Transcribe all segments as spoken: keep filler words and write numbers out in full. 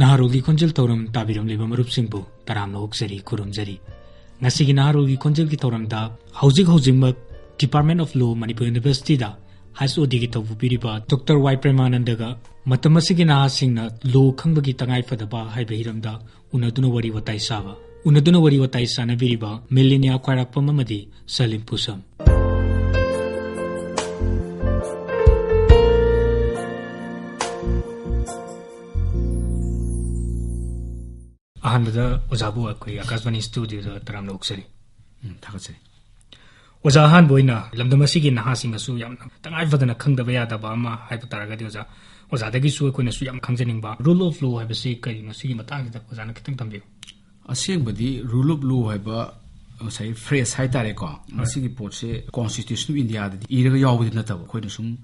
ꯅꯍꯥꯔꯣꯜꯒꯤ ꯈꯣꯟꯖꯦꯜ ꯊꯧꯔꯝ ꯇꯥꯕꯤꯔꯝꯂꯤꯕ ꯃꯔꯨꯞꯁꯤꯡꯕꯨ ꯇꯔꯥꯝꯅ ꯑꯣꯛꯆꯔꯤ, ꯈꯨꯔꯨꯝꯖꯔꯤ꯫ ꯉꯁꯤꯒꯤ ꯅꯍꯥꯔꯣꯜꯒꯤ ꯈꯣꯟꯖꯦꯜꯒꯤ ꯊꯧꯔꯝꯗ ꯍꯧꯖꯤꯛ ꯍꯧꯖꯤꯛꯃꯛ Department of Law, Manipur University the H O D ꯒꯤ ꯊꯧꯄꯨ ꯄꯤꯔꯤꯕ ꯗꯣꯛꯇꯔ ꯋꯥꯏ ꯄ꯭ꯔꯦꯃꯥꯅꯟꯗꯒ ꯃꯇꯝ ꯑꯁꯤꯒꯤ ꯅꯍꯥꯁꯤꯡꯅ law ꯈꯪꯕꯒꯤ ꯇꯉꯥꯏꯐꯗꯕ ꯍꯥꯏꯕ ꯍꯤꯔꯝꯗ ꯎꯅꯗꯨꯅ ꯋꯥꯔꯤ ꯋꯥꯇꯥꯏ ꯁꯥꯕ, ꯎꯅꯗꯨꯅ ꯋꯥꯔꯤ ꯋꯥꯇꯥꯏ ꯁꯥꯟꯅꯕꯤꯔꯤꯕ ꯃꯤꯂꯤꯅꯤꯌꯥ ꯈ꯭ꯋꯥꯏꯔꯥꯛꯄꯝ ꯑꯃꯗꯤ ꯁꯂꯤꯝ ꯄꯨꯁꯝ꯫ ꯑꯍꯥꯟꯕꯗ ꯑꯣꯖꯥꯕꯨ ꯑꯩꯈꯣꯏ ꯑꯀꯥꯁꯕꯥꯅꯤ ꯁ꯭ꯇꯨꯗꯤꯑꯣꯗ ꯇꯔꯥꯝꯅ ꯑꯣꯛꯆꯔꯤ꯫ ꯎꯝ, ꯊꯥꯒꯠꯆꯔꯤ꯫ ꯑꯣꯖꯥ, ꯑꯍꯥꯟꯕ ꯑꯣꯏꯅ ꯂꯝꯗꯝ ꯑꯁꯤꯒꯤ ꯅꯍꯥꯁꯤꯡꯅꯁꯨ ꯌꯥꯝꯅ ꯇꯉꯥꯏ ꯐꯗꯅ ꯈꯪꯗꯕ ꯌꯥꯗꯕ ꯑꯃ ꯍꯥꯏꯕ ꯇꯥꯔꯒꯗꯤ, ꯑꯣꯖꯥ, ꯑꯣꯖꯥꯗꯒꯤꯁꯨ ꯑꯩꯈꯣꯏꯅꯁꯨ ꯌꯥꯝ ꯈꯪꯖꯅꯤꯡꯕ, rule of law ꯍꯥꯏꯕꯁꯤ ꯀꯔꯤꯅꯣ? ꯁꯤꯒꯤ ꯃꯇꯥꯡꯁꯤꯗ ꯑꯣꯖꯥꯅ ꯈꯤꯇꯪ ꯊꯝꯕꯤꯌꯨ꯫ ꯑꯁꯦꯡꯕꯗꯤ rule of law ꯍꯥꯏꯕ ꯉꯁꯥꯏ phrase ꯍꯥꯏꯇꯥꯔꯦꯀꯣ, ꯃꯁꯤꯒꯤ ꯄꯣꯠꯁꯦ Constitution of India ꯗꯗꯤ ꯏꯔꯒ ꯌꯥꯎꯕꯗꯤ ꯅꯠꯇꯕ, ꯑꯩꯈꯣꯏꯅ ꯁꯨꯝ,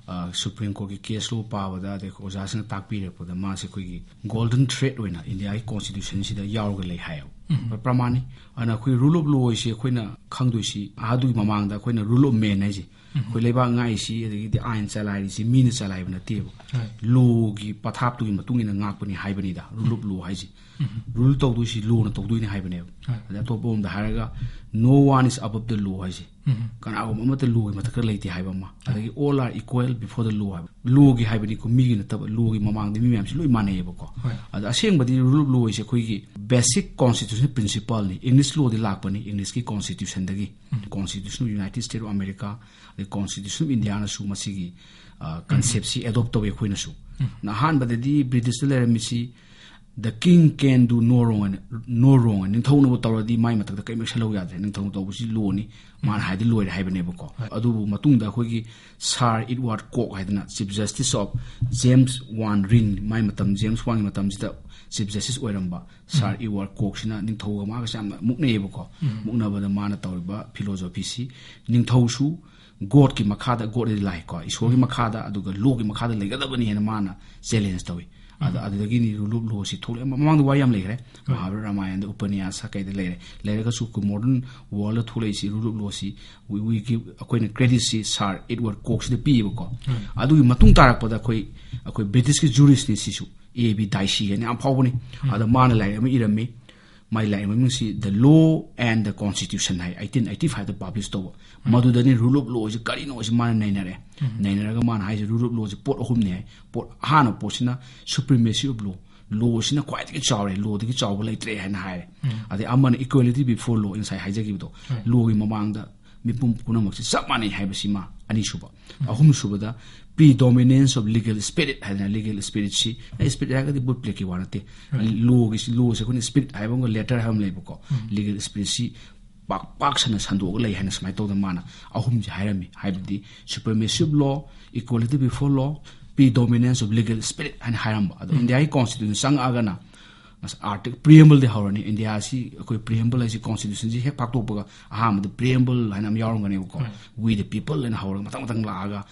ꯑ, Supreme Court ꯀꯤ case law ꯄꯥꯕꯗ, ꯑꯗꯩ ꯑꯣꯖꯥꯁꯤꯡꯅ ꯇꯥꯛꯄꯤꯔꯛꯄꯗ, ꯃꯥꯁꯦ ꯑꯩꯈꯣꯏꯒꯤ golden thread ꯑꯣꯏꯅ India ꯒꯤ Constitution ꯁꯤꯗ ꯌꯥꯎꯔꯒ ꯂꯩ ꯍꯥꯏꯌꯦꯕ꯫ ꯎꯝ꯫ ꯄ꯭ꯔꯃꯥꯟꯅꯤ꯫ ꯑꯗꯨꯅ ꯑꯩꯈꯣꯏ rule of law ꯍꯥꯏꯁꯦ ꯑꯩꯈꯣꯏꯅ ꯈꯪꯗꯣꯏꯁꯤ, ꯑꯗꯨꯒꯤ ꯃꯃꯥꯡꯗ ꯑꯩꯈꯣꯏꯅ rule of man ꯍꯥꯏꯁꯦ, ꯎꯝ꯫ ꯑꯩꯈꯣꯏ ꯂꯩꯕꯥꯛ ꯉꯥꯛꯏꯁꯤ, ꯑꯗꯒꯤꯗꯤ ꯑꯥꯏꯟ ꯆꯂꯥꯏꯔꯤꯁꯤ ꯃꯤꯅ ꯆꯂꯥꯏꯕ ꯅꯠꯇꯦꯕ꯫ ꯍꯣꯏ꯫ Law ꯒꯤ ꯄꯊꯥꯞꯇꯨꯒꯤ ꯃꯇꯨꯡ ꯏꯟꯅ ꯉꯥꯛꯄꯅꯤ ꯍꯥꯏꯕꯅꯤꯗ, rule of law ꯍꯥꯏꯁꯦ꯫ ꯎꯝ꯫ Rule ꯇꯧꯗꯣꯏꯁꯤ law ꯅ ꯇꯧꯗꯣꯏꯅꯤ ꯍꯥꯏꯕꯅꯦꯕ꯫ ꯍꯣꯏ꯫ ꯑꯗꯩ ꯑꯇꯣꯞꯄ ꯑꯃꯗ ꯍꯥꯏꯔꯒ, "No one is above the law" ꯍꯥꯏꯁꯦ꯫ ꯎꯝ꯫ ꯀꯅꯥꯒꯨꯝꯕ ꯑꯃꯠꯇ law ꯒꯤ ꯃꯊꯛꯇ ꯂꯩꯇꯦ ꯍꯥꯏꯕ ꯑꯃ꯫ ꯍꯣꯏ꯫ ꯑꯗꯒꯤ, "All are equal before the law" ꯍꯥꯏꯕ꯫ Law ꯒꯤ ꯍꯥꯏꯕꯅꯤꯀꯣ, ꯃꯤꯒꯤ ꯅꯠꯇꯕ, law ꯒꯤ ꯃꯃꯥꯡꯗ ꯃꯤ ꯃꯌꯥꯝꯁꯤ ꯂꯣꯏ ꯃꯥꯟꯅꯩꯌꯦꯕꯀꯣ꯫ ꯍꯣꯏ꯫ ꯑꯗ ꯑꯁꯦꯡꯕꯗꯤ rule of law ꯁꯦ ꯑꯩꯈꯣꯏꯒꯤ basic constitutional principle ꯅꯤ, English law ꯗꯤ ꯂꯥꯛꯄꯅꯤ, English ꯀꯤ Constitution ꯗꯒꯤ꯫ ꯎꯝ꯫ Constitution of United States of America, ꯑꯗꯩ Constitution of India ꯅꯁꯨ ꯃꯁꯤꯒꯤ, ꯑ, concept ꯁꯤ adopt ꯇꯧꯋꯤ ꯑꯩꯈꯣꯏꯅꯁꯨ꯫ ꯎꯝ꯫ ꯑꯗ ꯑꯍꯥꯟꯕꯗꯗꯤ British ꯇ ꯂꯩꯔꯝꯃꯤꯁꯤ, "The king can do no wrong" ꯍꯥꯏꯅ, "No wrong" ꯍꯥꯏꯅ, ꯅꯤꯡꯊꯧꯅꯕꯨ ꯇꯧꯔꯗꯤ ꯃꯥꯏ ꯃꯊꯛꯇ ꯀꯔꯤꯝ action ꯂꯧ ꯌꯥꯗ꯭ꯔꯦ, ꯅꯤꯡꯊꯧꯅ ꯇꯧꯕꯁꯤ law ꯅꯤ, ꯃꯥꯅ ꯍꯥꯏꯗꯤ ꯂꯣꯏꯔꯦ ꯍꯥꯏꯕꯅꯦꯕꯀꯣ꯫ ꯍꯣꯏ꯫ ꯑꯗꯨꯕꯨ ꯃꯇꯨꯡꯗ ꯑꯩꯈꯣꯏꯒꯤ Sir Edward Coke ꯍꯥꯏꯗꯅ Chief Justice of James One ring, ꯃꯥꯏ ꯃꯇꯝ James One ꯒꯤ ꯃꯇꯝꯁꯤꯗ Chief Justice ꯑꯣꯏꯔꯝꯕ Sir Edward Coke ꯁꯤꯅ ꯅꯤꯡꯊꯧꯒ ꯃꯥꯒꯁꯦ ꯌꯥꯝꯅ ꯃꯨꯛꯅꯩꯌꯦꯕꯀꯣ꯫ ꯎꯝ꯫ ꯃꯨꯛꯅꯕꯗ ꯃꯥꯅ ꯇꯧꯔꯤꯕ philosophy ꯁꯤ, ꯅꯤꯡꯊꯧꯁꯨ God ꯀꯤ ꯃꯈꯥꯗ, God ꯍꯥꯏꯗꯤ ꯂꯥꯏꯀꯣ, ꯏꯁꯣꯔꯒꯤ ꯃꯈꯥꯗ, ꯑꯗꯨꯒ law ꯒꯤ ꯃꯈꯥꯗ ꯂꯩꯒꯗꯕꯅꯤ ꯍꯥꯏꯅ ꯃꯥꯅ challenge ꯇꯧꯏ꯫ ꯑꯗ, ꯎꯝ꯫ ꯑꯗꯨꯗꯒꯤꯅꯤ rule of law ꯁꯤ ꯊꯣꯛꯂꯛꯑꯦ꯫ ꯃꯃꯥꯡꯗ ꯋꯥꯔꯤ ꯌꯥꯝ ꯂꯩꯈ꯭ꯔꯦ꯫ ꯍꯣꯏ꯫ ꯃꯍꯥꯚꯥꯔꯠ, ꯔꯥꯃꯥꯌꯟꯗ, ꯎꯄꯅ꯭ꯌꯥꯁ ꯀꯩꯗ ꯂꯩꯔꯦ꯫ ꯂꯩꯔꯒꯁꯨ ꯑꯩꯈꯣꯏ modern world ꯊꯣꯛꯂꯛꯏꯁꯤ, rule of law ꯁꯤ, we, we give, ꯑꯩꯈꯣꯏꯅ credit ꯁꯤ Sir Edward Coke ꯁꯤꯗ ꯄꯤꯌꯦꯕꯀꯣ꯫ ꯍꯣꯏ꯫ ꯑꯗꯨꯒꯤ ꯃꯇꯨꯡ ꯇꯥꯔꯛꯄꯗ ꯑꯩꯈꯣꯏ, ꯑꯩꯈꯣꯏ British ꯀꯤ jurist ꯅꯤ ꯁꯤꯁꯨ꯫ A B Dicey ꯍꯥꯏꯅ ꯌꯥꯝ ꯐꯥꯎꯕꯅꯤ꯫ ꯑꯗ ꯃꯥꯅ ꯂꯥꯏꯔꯤꯛ ꯑꯃ ꯏꯔꯝꯃꯤ꯫ ꯃꯥꯏ ꯂꯥꯏꯔꯤꯛ ꯃꯃꯤꯡꯁꯤ The Law and the Constitution high, eighteen eighty five the publish ꯇꯧꯕ꯫ ꯃꯗꯨꯗꯅꯤ rule of law ꯁꯤ ꯀꯔꯤꯅꯣ ꯁꯤ ꯃꯥꯅ ꯅꯩꯅꯔꯦ꯫ ꯅꯩꯅꯔꯒ ꯃꯥꯅ ꯍꯥꯏꯁꯦ rule of law ꯁꯤ ꯄꯣꯠ ꯑꯍꯨꯝꯅꯤ ꯍꯥꯏ꯫ ꯄꯣꯠ, ꯑꯍꯥꯟꯕ ꯄꯣꯠꯁꯤꯅ supremacy of law, law ꯁꯤꯅ ꯈ꯭ꯋꯥꯏꯗꯒꯤ ꯆꯥꯎꯔꯦ, law ꯗꯒꯤ ꯆꯥꯎꯕ ꯂꯩꯇ꯭ꯔꯦ ꯍꯥꯏꯅ ꯍꯥꯏꯔꯦ꯫ ꯑꯗꯩ ꯑꯃꯅ equality before law, ꯉꯁꯥꯏ ꯍꯥꯏꯖꯈꯤꯕꯗꯣ, law ꯒꯤ ꯃꯃꯥꯡꯗ ꯃꯤꯄꯨꯝ ꯄꯨꯝꯅꯃꯛꯁꯤ ꯆꯞ ꯃꯥꯟꯅꯩ ꯍꯥꯏꯕꯁꯤꯃ ꯑꯅꯤꯁꯨꯕ꯫ ꯑꯍꯨꯝꯁꯨꯕꯗ predominance of legal spirit ꯍꯥꯏꯗꯅ, legal spirit ꯁꯤ, ꯑꯦ, spirit ꯍꯥꯏꯔꯒꯗꯤ ꯕꯨꯠ ꯄ꯭ꯂꯦꯛꯀꯤ ꯋꯥ ꯅꯠꯇꯦ꯫ Law ꯒꯤ, law ꯁꯦ ꯑꯩꯈꯣꯏꯅ spirit ꯍꯥꯏꯕ ꯑꯃꯒ letter ꯍꯥꯏꯕ ꯑꯃ ꯂꯩꯕꯀꯣ꯫ Legal spirit ꯁꯤ ꯄꯥꯛ, ꯄꯥꯛ ꯁꯟꯅ ꯁꯟꯗꯣꯛꯑꯒ ꯂꯩ ꯍꯥꯏꯅ ꯁꯨꯃꯥꯏꯅ ꯇꯧꯗꯅ ꯃꯥꯅ ꯑꯍꯨꯝꯁꯦ ꯍꯥꯏꯔꯝꯃꯤ꯫ ꯍꯥꯏꯕꯗꯤ supremacy of law, equality before law, predominance of legal spirit ꯍꯥꯏꯅ ꯍꯥꯏꯔꯝꯕ꯫ ꯑꯗꯣ ꯏꯟꯗꯤꯌꯥꯒꯤ constitution ꯆꯪꯉꯛꯑꯒꯅ ꯑꯥꯔꯇꯤꯀꯜ, preamble ꯗꯤ ꯍꯧꯔꯅꯤ꯫ ꯏꯟꯗꯤꯌꯥꯁꯤ ꯑꯩꯈꯣꯏ preamble ꯍꯥꯏꯁꯤ constitution ꯁꯤ ꯍꯦꯛ ꯐꯥꯛꯇꯣꯛꯄꯒ ꯑꯍꯥꯟꯕꯗ preamble ꯍꯥꯏꯅ ꯑꯃ ꯌꯥꯎꯔꯝꯒꯅꯦꯕꯀꯣ꯫ We the people ꯍꯥꯏꯅ ꯍꯧꯔꯒ ꯃꯊꯪ ꯃꯊꯪ ꯂꯥꯛꯑꯒ,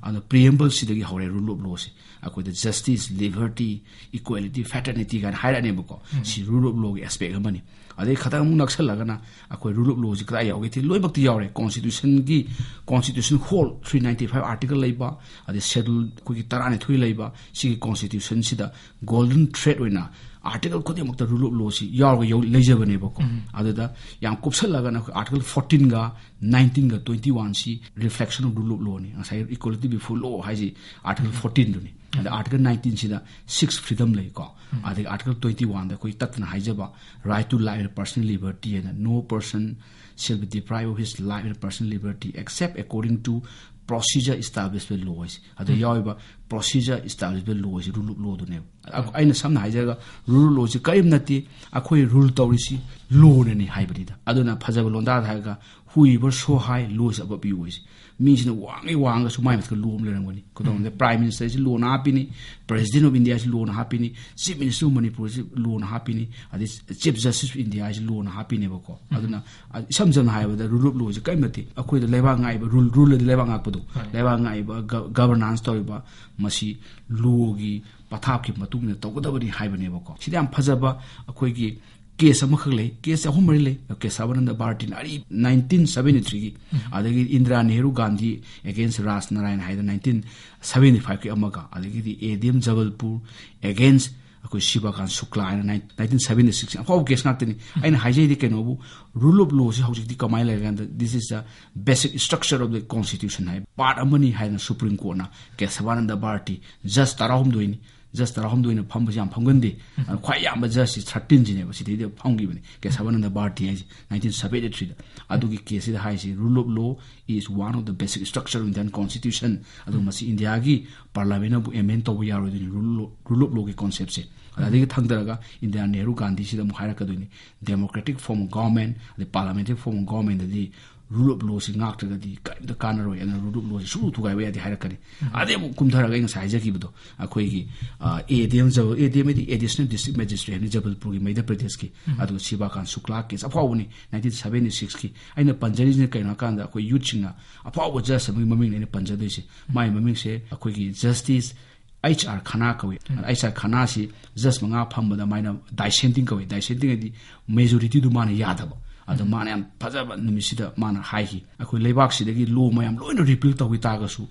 ꯑꯗꯣ preamble ꯁꯤꯗꯒꯤ ꯍꯧꯔꯦ rule of law ꯁꯦ꯫ ꯑꯩꯈꯣꯏꯗ justice, liberty, equality, fraternity ꯀꯥꯏꯅ ꯍꯥꯏꯔꯛꯑꯅꯦꯕꯀꯣ꯫ ꯁꯤ rule of law ꯒꯤ aspect ꯑꯃꯅꯤ꯫ ꯑꯗꯩ ꯈꯤꯇꯪ ꯑꯃꯨꯛ ꯅꯛꯁꯜꯂꯒꯅ ꯑꯩꯈꯣꯏ rule of law ꯁꯤ ꯀꯗꯥꯏ ꯌꯥꯎꯒꯦ? ꯂꯣꯏꯅꯃꯛꯇ ꯌꯥꯎꯔꯦ꯫ Constitution ꯒꯤ, constitution whole three ninety five article ꯂꯩꯕ, ꯑꯗꯩ schedule ꯑꯩꯈꯣꯏꯒꯤ ꯇꯔꯥꯅꯤꯊꯣꯏ ꯂꯩꯕ, ꯁꯤꯒꯤ constitution ꯁꯤꯗ golden thread ꯑꯣꯏꯅ article ꯈꯨꯗꯤꯡꯃꯛꯇ rule of law ꯁꯤ ꯌꯥꯎꯔꯒ ꯌꯧ-, ꯂꯩꯖꯕꯅꯦꯕꯀꯣ꯫ ꯑꯗꯨꯗ ꯌꯥꯝ ꯀꯨꯞꯁꯜꯂꯒꯅ ꯑꯩꯈꯣꯏ article fourteen ꯒ nineteen ꯒ twenty one ꯁꯤ reflection of rule of law ꯅꯤ꯫ ꯉꯁꯥꯏ equality before law ꯍꯥꯏꯁꯤ article fourteen ꯗꯨꯅꯤ꯫ ꯑꯗ article nineteen ꯁꯤꯗ six freedom ꯂꯩꯀꯣ꯫ ꯑꯗꯒꯤ article twenty one ꯗ ꯑꯩꯈꯣꯏ ꯇꯠꯇꯅ ꯍꯥꯏꯖꯕ right to life and personal liberty ꯍꯥꯏꯅ, no person shall be deprived of his life and personal liberty except according to procedure established by law ꯍꯥꯏꯁꯦ꯫ ꯑꯗ ꯌꯥꯎꯔꯤꯕ procedure established by law ꯍꯥꯏꯁꯦ rule of law ꯗꯨꯅꯦꯕ꯫ ꯑ-, ꯑꯩꯅ ꯁꯝꯅ ꯍꯥꯏꯖꯔꯒ rule of law ꯁꯤ ꯀꯔꯤꯝ ꯅꯠꯇꯦ, ꯑꯩꯈꯣꯏ rule ꯇꯧꯔꯤꯁꯤ law ꯅꯅꯤ ꯍꯥꯏꯕꯅꯤꯗ꯫ ꯑꯗꯨꯅ ꯐꯖꯕ ꯂꯣꯟꯗꯥꯗ ꯍꯥꯏꯔꯒ whoever so high, law is above you ꯍꯥꯏꯁꯦ꯫ ꯃꯤꯁꯤꯅ ꯋꯥꯡꯉꯤ ꯋꯥꯡꯉꯒꯁꯨ ꯃꯥꯏ ꯃꯊꯛꯇ law ꯑꯃ ꯂꯩꯔꯝꯒꯅꯤ꯫ ꯈꯨꯗꯝ ꯑꯣꯏꯅ prime minister ꯁꯤ law ꯅ ꯍꯥꯞꯄꯤꯅꯤ, president of India ꯁꯤ law ꯅ ꯍꯥꯞꯄꯤꯅꯤ, chief minister of Manipur ꯁꯤ law ꯅ ꯍꯥꯞꯄꯤꯅꯤ, ꯑꯗꯩ chief justice of India ꯁꯤ law ꯅ ꯍꯥꯞꯄꯤꯅꯦꯕꯀꯣ꯫ ꯑꯗꯨꯅ, ꯑ, ꯏꯁꯝ ꯁꯝꯅ ꯍꯥꯏꯔꯕꯗ rule of law ꯁꯤ ꯀꯔꯤꯝ ꯅꯠꯇꯦ꯫ ꯑꯩꯈꯣꯏꯗ ꯂꯩꯕꯥꯛ ꯉꯥꯛꯏꯕ rule, rule ꯍꯥꯏꯗꯤ ꯂꯩꯕꯥꯛ ꯉꯥꯛꯄꯗꯣ, ꯂꯩꯕꯥꯛ ꯉꯥꯛꯏꯕ ꯒ-, governance ꯇꯧꯔꯤꯕ, ꯃꯁꯤ law ꯒꯤ ꯄꯊꯥꯞꯀꯤ ꯃꯇꯨꯡ ꯏꯟꯅ ꯇꯧꯒꯗꯕꯅꯤ ꯍꯥꯏꯕꯅꯦꯕꯀꯣ꯫ ꯁꯤꯗ ꯌꯥꯝ ꯐꯖꯕ ꯑꯩꯈꯣꯏꯒꯤ ꯀꯦꯁ ꯑꯃꯈꯛ ꯂꯩ, ꯀꯦꯁ ꯑꯍꯨꯝ ꯃꯔꯤ ꯂꯩ꯫ ꯀꯦꯁꯕꯥꯅꯟꯗ ꯚꯥꯔꯇꯤꯅ ꯑꯔꯤ ꯅꯥꯏꯟꯇꯤꯟ ꯁꯚꯦꯟꯇꯤ ꯊ꯭ꯔꯤꯒꯤ, ꯑꯗꯒꯤ ꯏꯟꯗꯤꯔꯥ ꯅꯦꯍꯔꯨ ꯒꯥꯟꯙꯤ ꯑꯒꯦꯟꯁ ꯔꯥꯖ ꯅꯥꯔꯥꯌꯟ ꯍꯥꯏꯗꯅ ꯅꯥꯏꯟꯇꯤꯟ ꯁꯚꯦꯟꯇꯤ ꯐꯥꯏꯚꯀꯤ ꯑꯃꯒ, ꯑꯗꯒꯤꯗꯤ ꯑꯦ ꯗꯤ ꯑꯦꯝ ꯖꯕꯜꯄꯨꯔ ꯑꯦꯒꯦꯟꯁ ꯑꯩꯈꯣꯏ ꯁꯤꯕꯥꯀꯥꯟ ꯁꯨꯛꯂꯥ ꯍꯥꯏꯅ ꯅꯥꯏꯟꯇꯤꯟ ꯁꯚꯦꯟꯇꯤ ꯁꯤꯛꯁ, ꯑꯐꯥꯎꯕ ꯀꯦꯁ ꯉꯥꯛꯇꯅꯤ꯫ ꯑꯩꯅ ꯍꯥꯏꯖꯩꯗꯤ ꯀꯩꯅꯣꯕꯨ, ꯔꯨꯜ ꯑꯣꯐ ꯂꯣꯁꯤ ꯍꯧꯖꯤꯛꯇꯤ ꯀꯃꯥꯏꯅ ꯂꯩꯔꯀꯥꯟꯗ, this is the basic structure of the constitution ꯍꯥꯏ ꯄꯥꯔꯠ ꯑꯃꯅꯤ ꯍꯥꯏꯗꯅ ꯁꯨꯄ꯭ꯔꯤꯝ ꯀꯣꯔꯠꯅ ꯀꯦꯁꯕꯥꯅꯟꯗ ꯚꯥꯔꯇꯤ ꯖꯁ ꯇꯔꯥꯍꯨꯝꯗꯣꯏꯅꯤ, ꯖꯁ ꯇꯔꯥꯍꯨꯝꯗꯣꯏꯅ ꯐꯝꯕꯁꯤ ꯌꯥꯝ ꯐꯝꯒꯟꯗꯦ꯫ ꯑꯗ ꯈ꯭ꯋꯥꯏ ꯌꯥꯝꯕ ꯖꯁꯁꯤ ꯊꯥꯔꯇꯤꯟꯁꯤꯅꯦꯕ, ꯁꯤꯗꯩꯗ ꯐꯝꯈꯤꯕꯅꯤ ꯀꯦꯁꯕꯥꯅꯟꯗ ꯚꯥꯔꯇꯤ ꯍꯥꯏꯁꯦ ꯅꯥꯏꯟꯇꯤꯟ ꯁꯚꯦꯟꯇꯤ ꯊ꯭ꯔꯤꯗ꯫ ꯑꯗꯨꯒꯤ ꯀꯦꯁꯁꯤꯗ ꯍꯥꯏꯁꯤ, rule of law is one of the basic structure of Indian constitution꯫ ꯑꯗꯨ ꯃꯁꯤ ꯏꯟꯗꯤꯌꯥꯒꯤ ꯄꯥꯔꯂꯥꯃꯦꯟꯅꯕꯨ ꯑꯦꯃꯦꯟ ꯇꯧꯕ ꯌꯥꯔꯣꯏꯗꯣꯏꯅꯤ ꯔꯨꯜ ꯑꯣꯐ ꯂꯣꯒꯤ ꯀꯣꯟꯁꯦꯞꯁꯦ꯫ ꯑꯗꯒꯤ ꯊꯥꯡꯗꯔꯒ ꯏꯟꯗꯤꯔꯥ ꯅꯦꯍꯔꯨ ꯒꯥꯟꯙꯤꯁꯤꯗ ꯑꯃꯨꯛ ꯍꯥꯏꯔꯛꯀꯗꯣꯏꯅꯤ, democratic form of government ꯑꯗꯩ parliamentary form of governmentꯗꯗꯤ rule of lawꯁꯤ ꯉꯥꯛꯇ꯭ꯔꯒꯗꯤ ꯀꯔꯤꯝꯇ ꯀꯥꯟꯅꯔꯣꯏ, ꯑꯗꯨꯅ rule of lawꯁꯤ ꯁꯨꯡꯊꯨ ꯊꯨꯒꯥꯏꯕ ꯌꯥꯗꯦ ꯍꯥꯏꯔꯛꯀꯅꯤ꯫ ꯑꯗꯩ ꯑꯃꯨꯛ ꯀꯨꯝꯊꯔꯒ ꯑꯩ ꯉꯁꯥꯏ ꯍꯥꯏꯖꯈꯤꯕꯗꯣ, ꯑꯩꯈꯣꯏꯒꯤ ꯑꯦ ꯗꯤ ꯑꯦꯝ ꯖꯕꯜ, ꯑꯦ ꯗꯤ ꯑꯦꯝ ꯍꯥꯏꯗꯤ additional district magistrate ꯍꯥꯏꯅ ꯖꯕꯜꯄꯨꯔꯒꯤ, ꯃꯩꯙ꯭ꯌ ꯄ꯭ꯔꯗꯦꯁꯀꯤ, ꯑꯗꯨꯒ ꯁꯤꯕꯥꯀꯥꯟ ꯁꯨꯛꯂꯥ ꯀꯦꯁ ꯑꯐꯥꯎꯕꯅꯤ ꯅꯥꯏꯟꯇꯤꯟ ꯁꯚꯦꯟꯇꯤ ꯁꯤꯛꯁꯀꯤ꯫ ꯑꯩꯅ ꯄꯟꯖꯔꯤꯁꯤꯅ ꯀꯩꯅꯣ ꯍꯥꯏꯀꯥꯟꯗ, ꯑꯩꯈꯣꯏ ꯌꯨꯠꯁꯤꯡꯅ ꯑꯐꯥꯎꯕ ꯖꯁ ꯑꯃꯒꯤ ꯃꯃꯤꯡꯅꯤ ꯑꯩꯅ ꯄꯟꯖꯗꯣꯏꯁꯦ꯫ ꯃꯥꯒꯤ ꯃꯃꯤꯡꯁꯦ ꯑꯩꯈꯣꯏꯒꯤ ꯖꯁꯇꯤꯁ ꯑꯩꯆ ꯑꯥꯔ ꯈꯅꯥ ꯀꯧꯏ꯫ ꯑꯩꯆ ꯑꯥꯔ ꯈꯅꯥꯁꯤ ꯖꯁ ꯃꯉꯥ ꯐꯝꯕꯗ ꯃꯥꯏꯅ ꯗꯥꯏꯁꯦꯟꯇꯤꯡ ꯀꯧꯏ꯫ ꯗꯥꯏꯁꯦꯟꯇꯤꯡ ꯍꯥꯏꯗꯤ ꯃꯦꯖꯣꯔꯤꯇꯤꯗꯨ ꯃꯥꯅ ꯌꯥꯗꯕ꯫ ꯑꯗꯣ ꯃꯥꯅ ꯌꯥꯝ ꯐꯖꯕ ꯅꯨꯃꯤꯠꯁꯤꯗ ꯃꯥꯅ ꯍꯥꯏꯈꯤ, ꯑꯩꯈꯣꯏ ꯂꯩꯕꯥꯛꯁꯤꯗꯒꯤ ꯂꯣ ꯃꯌꯥꯝ ꯂꯣꯏꯅ ꯔꯤꯄꯤꯜ ꯇꯧꯈꯤ ꯇꯥꯔꯒꯁꯨ,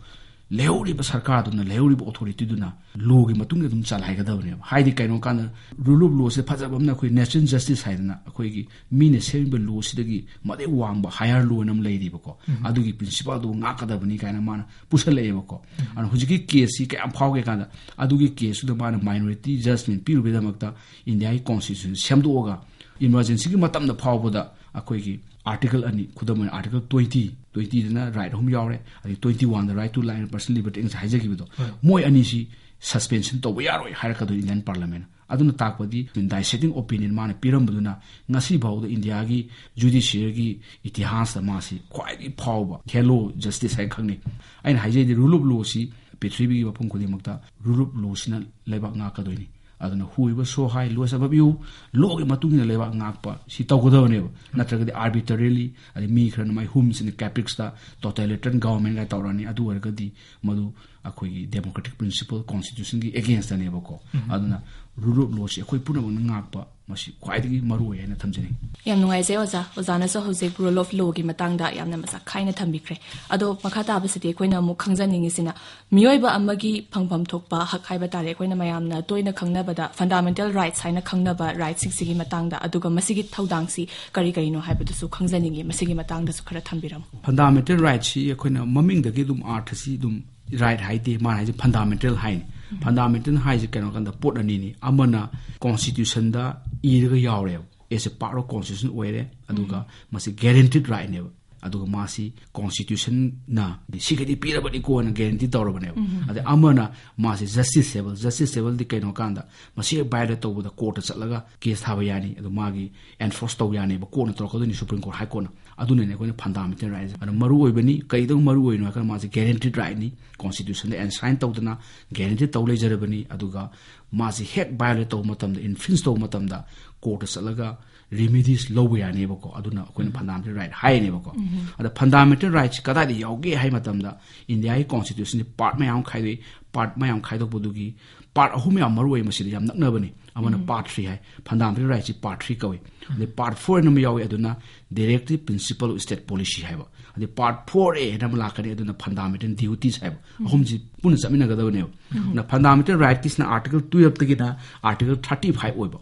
ꯂꯩꯍꯧꯔꯤꯕ ꯁꯔꯀꯥꯔꯗꯨꯅ, ꯂꯩꯍꯧꯔꯤꯕ ꯑꯣꯊꯣꯔꯤꯇꯤꯗꯨꯅ ꯂꯣꯒꯤ ꯃꯇꯨꯡ ꯏꯟꯅ ꯑꯗꯨꯝ ꯆꯂꯥꯏꯒꯗꯕꯅꯦꯕ꯫ ꯍꯥꯏꯗꯤ ꯀꯩꯅꯣ ꯀꯥꯟꯗ, ꯔꯨꯜ ꯑꯣꯐ ꯂꯣꯁꯦ ꯐꯖꯕ ꯑꯃꯅ ꯑꯩꯈꯣꯏ natural justice ꯍꯥꯏꯗꯅ ꯑꯩꯈꯣꯏꯒꯤ ꯃꯤꯅ ꯁꯦꯝꯃꯤꯕ ꯂꯣꯁꯤꯗꯒꯤ ꯃꯇꯤꯛ ꯋꯥꯡꯕ higher law ꯑꯃ ꯂꯩꯔꯤꯕꯀꯣ, ꯑꯗꯨꯒꯤ ꯄ꯭ꯔꯤꯟꯁꯤꯄꯜꯗꯨ ꯉꯥꯛꯀꯗꯕꯅꯤ ꯀꯥꯏꯅ ꯃꯥꯅ ꯄꯨꯁꯜꯂꯛꯑꯦꯕꯀꯣ꯫ ꯑꯗꯨꯅ ꯍꯧꯖꯤꯛꯀꯤ ꯀꯦꯁꯁꯤ ꯀꯌꯥꯝ ꯐꯥꯎꯒꯦ ꯀꯥꯟꯗ, ꯑꯗꯨꯒꯤ ꯀꯦꯁꯇꯨꯗ ꯃꯥꯅ minority judgment ꯄꯤꯔꯨꯕꯒꯤꯗꯃꯛꯇ ꯏꯟꯗꯤꯌꯥꯒꯤ constitution ꯁꯦꯝꯗꯣꯛꯑꯒ, emergencyꯒꯤ ꯃꯇꯝꯗ ꯐꯥꯎꯕꯗ ꯑꯩꯈꯣꯏꯒꯤ article ꯑꯅꯤ, ꯈꯨꯗꯝ ꯑꯣꯏꯅ article twenty, twentyꯗꯅ right ꯑꯍꯨꯝ ꯌꯥꯎꯔꯦ, ꯑꯗꯩ twenty oneꯗ right to life and personal liberty ꯑꯩꯅ ꯉꯁꯥꯏ ꯍꯥꯏꯖꯈꯤꯕꯗꯣ, ꯃꯣꯏ ꯑꯅꯤꯁꯤ suspension ꯇꯧꯕ ꯌꯥꯔꯣꯏ ꯍꯥꯏꯔꯛꯀꯗꯣꯏꯅꯤ Indian Parliamentꯅ꯫ ꯑꯗꯨꯅ ꯇꯥꯛꯄꯗꯤ dissecting opinion ꯃꯥꯅ ꯄꯤꯔꯝꯕꯗꯨꯅ ꯉꯁꯤ ꯐꯥꯎꯗ ꯏꯟꯗꯤꯌꯥꯒꯤ judiciaryꯒꯤ ꯏꯇꯤꯍꯥꯁꯇ ꯃꯥꯁꯤ ꯈ꯭ꯋꯥꯏꯗꯒꯤ ꯐꯥꯎꯕ halo justice ꯍꯥꯏꯅ ꯈꯪꯅꯩ꯫ ꯑꯩꯅ ꯍꯥꯏꯖꯩꯗꯤ, rule of lawꯁꯤ ꯄ꯭ꯔꯤꯊꯤꯕꯤꯒꯤ ꯃꯐꯝ ꯈꯨꯗꯤꯡꯃꯛꯇ rule of lawꯁꯤꯅ ꯂꯩꯕꯥꯛ ꯉꯥꯛꯀꯗꯣꯏꯅꯤ꯫ ꯑꯗꯨꯅ whoever so high, lowest above you, lawꯒꯤ ꯃꯇꯨꯡ ꯏꯟꯅ ꯂꯩꯕꯥꯛ ꯉꯥꯛꯄ ꯁꯤ ꯇꯧꯒꯗꯕꯅꯦꯕ꯫ ꯅꯠꯇ꯭ꯔꯒꯗꯤ arbitrarily, ꯑꯗꯩ ꯃꯤ ꯈꯔꯅ ꯃꯥꯏ ꯍꯨꯝꯁꯤꯅ capricesꯇ totalitarian government ꯀꯥꯏ ꯇꯧꯔꯛꯑꯅꯤ꯫ ꯑꯗꯨ ꯑꯣꯏꯔꯒꯗꯤ ꯃꯗꯨ ꯑꯩꯈꯣꯏꯒꯤ democratic principle, constitutionꯒꯤ againstꯇꯅꯦꯕꯀꯣ꯫ ꯑꯗꯨꯅ rule of lawꯁꯤ ꯑꯩꯈꯣꯏ ꯄꯨꯝꯅꯃꯛꯅ ꯉꯥꯛꯄ ꯃꯁꯤ ꯈ꯭ꯋꯥꯏꯗꯒꯤ ꯃꯔꯨ ꯑꯣꯏ ꯍꯥꯏꯅ ꯊꯝꯖꯅꯤꯡꯏ꯫ ꯌꯥꯝ ꯅꯨꯡꯉꯥꯏꯖꯩ ꯑꯣꯖꯥ꯫ ꯑꯣꯖꯥꯅꯁꯨ ꯍꯧꯖꯤꯛ rule of lawꯒꯤ ꯃꯇꯥꯡꯗ ꯌꯥꯝꯅ ꯃꯁꯛ ꯈꯥꯏꯅ ꯊꯝꯕꯤꯈ꯭ꯔꯦ꯫ ꯑꯗꯣ ꯃꯈꯥ ꯇꯥꯕꯁꯤꯗꯤ ꯑꯩꯈꯣꯏꯅ ꯑꯃꯨꯛ ꯈꯪꯖꯅꯤꯡꯉꯤꯁꯤꯅ, ꯃꯤꯑꯣꯏꯕ ꯑꯃꯒꯤ ꯐꯪꯐꯝ ꯊꯣꯛꯄ ꯍꯛ ꯍꯥꯏꯕ ꯇꯥꯔꯦ, ꯑꯩꯈꯣꯏꯅ ꯃꯌꯥꯝꯅ ꯇꯣꯏꯅ ꯈꯪꯅꯕꯗ fundamental rights ꯍꯥꯏꯅ ꯈꯪꯅꯕ rightꯁꯤꯡꯁꯤꯒꯤ ꯃꯇꯥꯡꯗ, ꯑꯗꯨꯒ ꯃꯁꯤꯒꯤ ꯊꯧꯗꯥꯡꯁꯤ ꯀꯔꯤ ꯀꯔꯤꯅꯣ ꯍꯥꯏꯕꯗꯨꯁꯨ ꯈꯪꯖꯅꯤꯡꯉꯤ꯫ ꯃꯁꯤꯒꯤ ꯃꯇꯥꯡꯗꯁꯨ ꯈꯔ ꯊꯝꯕꯤꯔꯝꯃꯨ꯫ Fundamental rightꯁꯤ ꯑꯩꯈꯣꯏꯅ ꯃꯃꯤꯡꯗꯒꯤ ꯑꯗꯨꯝ ꯑꯥꯔꯊꯁꯤ ꯑꯗꯨꯝ right ꯍꯥꯏꯗꯦ, ꯃꯥꯅ ꯍꯥꯏꯁꯦ fundamental ꯍꯥꯏꯅꯤ꯫ Fundamental ꯍꯥꯏꯁꯦ ꯀꯩꯅꯣ ꯀꯥꯟꯗ ꯄꯣꯠ ꯑꯅꯤꯅꯤ, ꯑꯃꯅ constitutionꯗ ꯏꯔꯒ ꯌꯥꯎꯔꯦꯕ, as a part of constitution ꯑꯣꯏꯔꯦ, ꯑꯗꯨꯒ ꯃꯁꯤ guaranteed rightꯅꯦꯕ, ꯑꯗꯨꯒ ꯃꯥꯁꯤ constitutionꯅ ꯁꯤꯒꯗꯤ ꯄꯤꯔꯕꯅꯤꯀꯣꯅ guarantee ꯇꯧꯔꯕꯅꯦꯕ꯫ ꯑꯗꯩ ꯑꯃꯅ ꯃꯥꯁꯤ justiciable, justiciableꯗꯤ ꯀꯩꯅꯣ ꯀꯥꯟꯗ ꯃꯁꯤ ꯍꯦꯛ violate ꯇꯧꯕꯗ courtꯇ ꯆꯠꯂꯒ case ꯊꯥꯕ ꯌꯥꯅꯤ, ꯑꯗꯣ ꯃꯥꯒꯤ enforce ꯇꯧ ꯌꯥꯅꯦꯕ, courtꯅ ꯇꯧꯔꯛꯀꯗꯣꯏꯅꯤ, Supreme Court, High Courtꯅ꯫ ꯑꯗꯨꯅꯅꯦ ꯑꯩꯈꯣꯏꯅ fundamental right ꯍꯥꯏꯁꯦ꯫ ꯑꯗꯣ ꯃꯔꯨ ꯑꯣꯏꯕꯅꯤ꯫ ꯀꯩꯗꯧ ꯃꯔꯨ ꯑꯣꯏꯔꯤꯅꯣ ꯍꯥꯏꯔꯀꯥꯟꯗ ꯃꯥꯁꯦ guaranteed rightꯅꯤ, constitutionꯗ enshrine ꯇꯧꯗꯅ guarantee ꯇꯧ ꯂꯩꯖꯔꯕꯅꯤ꯫ ꯑꯗꯨꯒ ꯃꯥꯁꯦ ꯍꯦꯛ violate ꯇꯧꯕ ꯃꯇꯝꯗ, infringe ꯇꯧꯕ ꯃꯇꯝꯗ courtꯇ ꯆꯠꯂꯒ remedies ꯂꯧꯕ ꯌꯥꯅꯦꯕꯀꯣ꯫ ꯑꯗꯨꯅ ꯑꯩꯈꯣꯏꯅ fundamental right ꯍꯥꯏꯅꯦꯕꯀꯣ꯫ ꯑꯗ fundamental rightꯁꯤ ꯀꯗꯥꯏꯗ ꯌꯥꯎꯒꯦ ꯍꯥꯏ ꯃꯇꯝꯗ, Indiaꯒꯤ constitutionꯁꯤ part ꯃꯌꯥꯝ ꯈꯥꯏꯗꯣꯛꯏ꯫ Part ꯃꯌꯥꯝ ꯈꯥꯏꯗꯣꯛꯄꯗꯨꯒꯤ part ꯑꯍꯨꯝ ꯌꯥꯝ ꯃꯔꯨ ꯑꯣꯏ ꯃꯁꯤꯗ, ꯌꯥꯝ ꯅꯛꯅꯕꯅꯤ꯫ ꯑꯃꯅ part three ꯍꯥꯏ, fundamental rightꯁꯤ part three ꯀꯧꯏ꯫ ꯑꯗꯩ part four ꯍꯥꯏꯅ ꯑꯃ ꯌꯥꯎꯏ, ꯑꯗꯨꯅ directive principle of state policy ꯍꯥꯏꯕ꯫ ꯑꯗꯩ part four A ꯍꯥꯏꯅ ꯑꯃ ꯂꯥꯛꯀꯅꯤ, ꯑꯗꯨꯅ fundamental duties ꯍꯥꯏꯕ꯫ ꯑꯍꯨꯝꯁꯤ ꯄꯨꯟꯅ ꯆꯠꯃꯤꯟꯅꯒꯗꯕꯅꯦꯕ꯫ ꯑꯗꯨꯅ fundamental rightꯀꯤꯁꯤꯅ article twelveꯇꯒꯤꯅ article thirty five ꯑꯣꯏꯕ꯫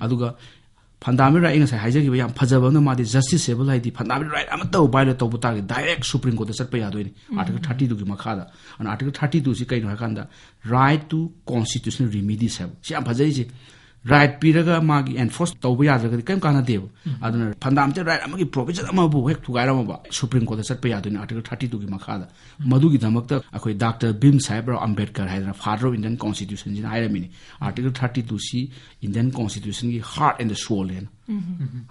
ꯑꯗꯨꯒ fundamental right, ꯑꯩ ꯉꯁꯥꯏ ꯍꯥꯏꯖꯈꯤꯕ ꯌꯥꯝ ꯐꯖꯕ ꯑꯃꯅ, ꯃꯥꯗꯤ justiciable ꯍꯥꯏꯗꯤ fundamental right ꯑꯃꯠꯇ violate ꯇꯧꯕ ꯇꯥꯔꯒꯗꯤ direct Supreme Courtꯇ ꯆꯠꯄ ꯌꯥꯗꯣꯏꯅꯤ, article thirty twoꯒꯤ ꯃꯈꯥꯗ꯫ ꯑꯗꯨꯅ article thirty twoꯁꯤ ꯀꯩꯅꯣ ꯍꯥꯏꯀꯥꯟꯗ, right to constitutional remedies ꯍꯥꯏꯕ꯫ ꯁꯤ ꯌꯥꯝ ꯐꯖꯩꯁꯦ꯫ Right ꯄꯤꯔꯒ ꯃꯥꯒꯤ enforce ꯇꯧꯕ ꯌꯥꯗ꯭ꯔꯒꯗꯤ ꯀꯔꯤꯝ ꯀꯥꯟꯅꯗꯦꯕ꯫ ꯑꯗꯨꯅ fundamental right ꯑꯃꯒꯤ provision ꯑꯃꯕꯨ ꯍꯦꯛ ꯊꯨꯒꯥꯏꯔꯝꯃꯕ, Supreme Courtꯇ ꯆꯠꯄ ꯌꯥꯗꯣꯏꯅꯤ, article thirty twoꯒꯤ ꯃꯈꯥꯗ꯫ ꯃꯗꯨꯒꯤꯗꯃꯛꯇ ꯑꯩꯈꯣꯏ Doctor Bhim Saheb Rao Ambedkar ꯍꯥꯏꯗꯅ, father of Indian constitutionꯁꯤꯅ ꯍꯥꯏꯔꯝꯃꯤꯅꯤ, article thirty twoꯁꯤ Indian constitutionꯒꯤ heart and the soul ꯍꯥꯏꯅ꯫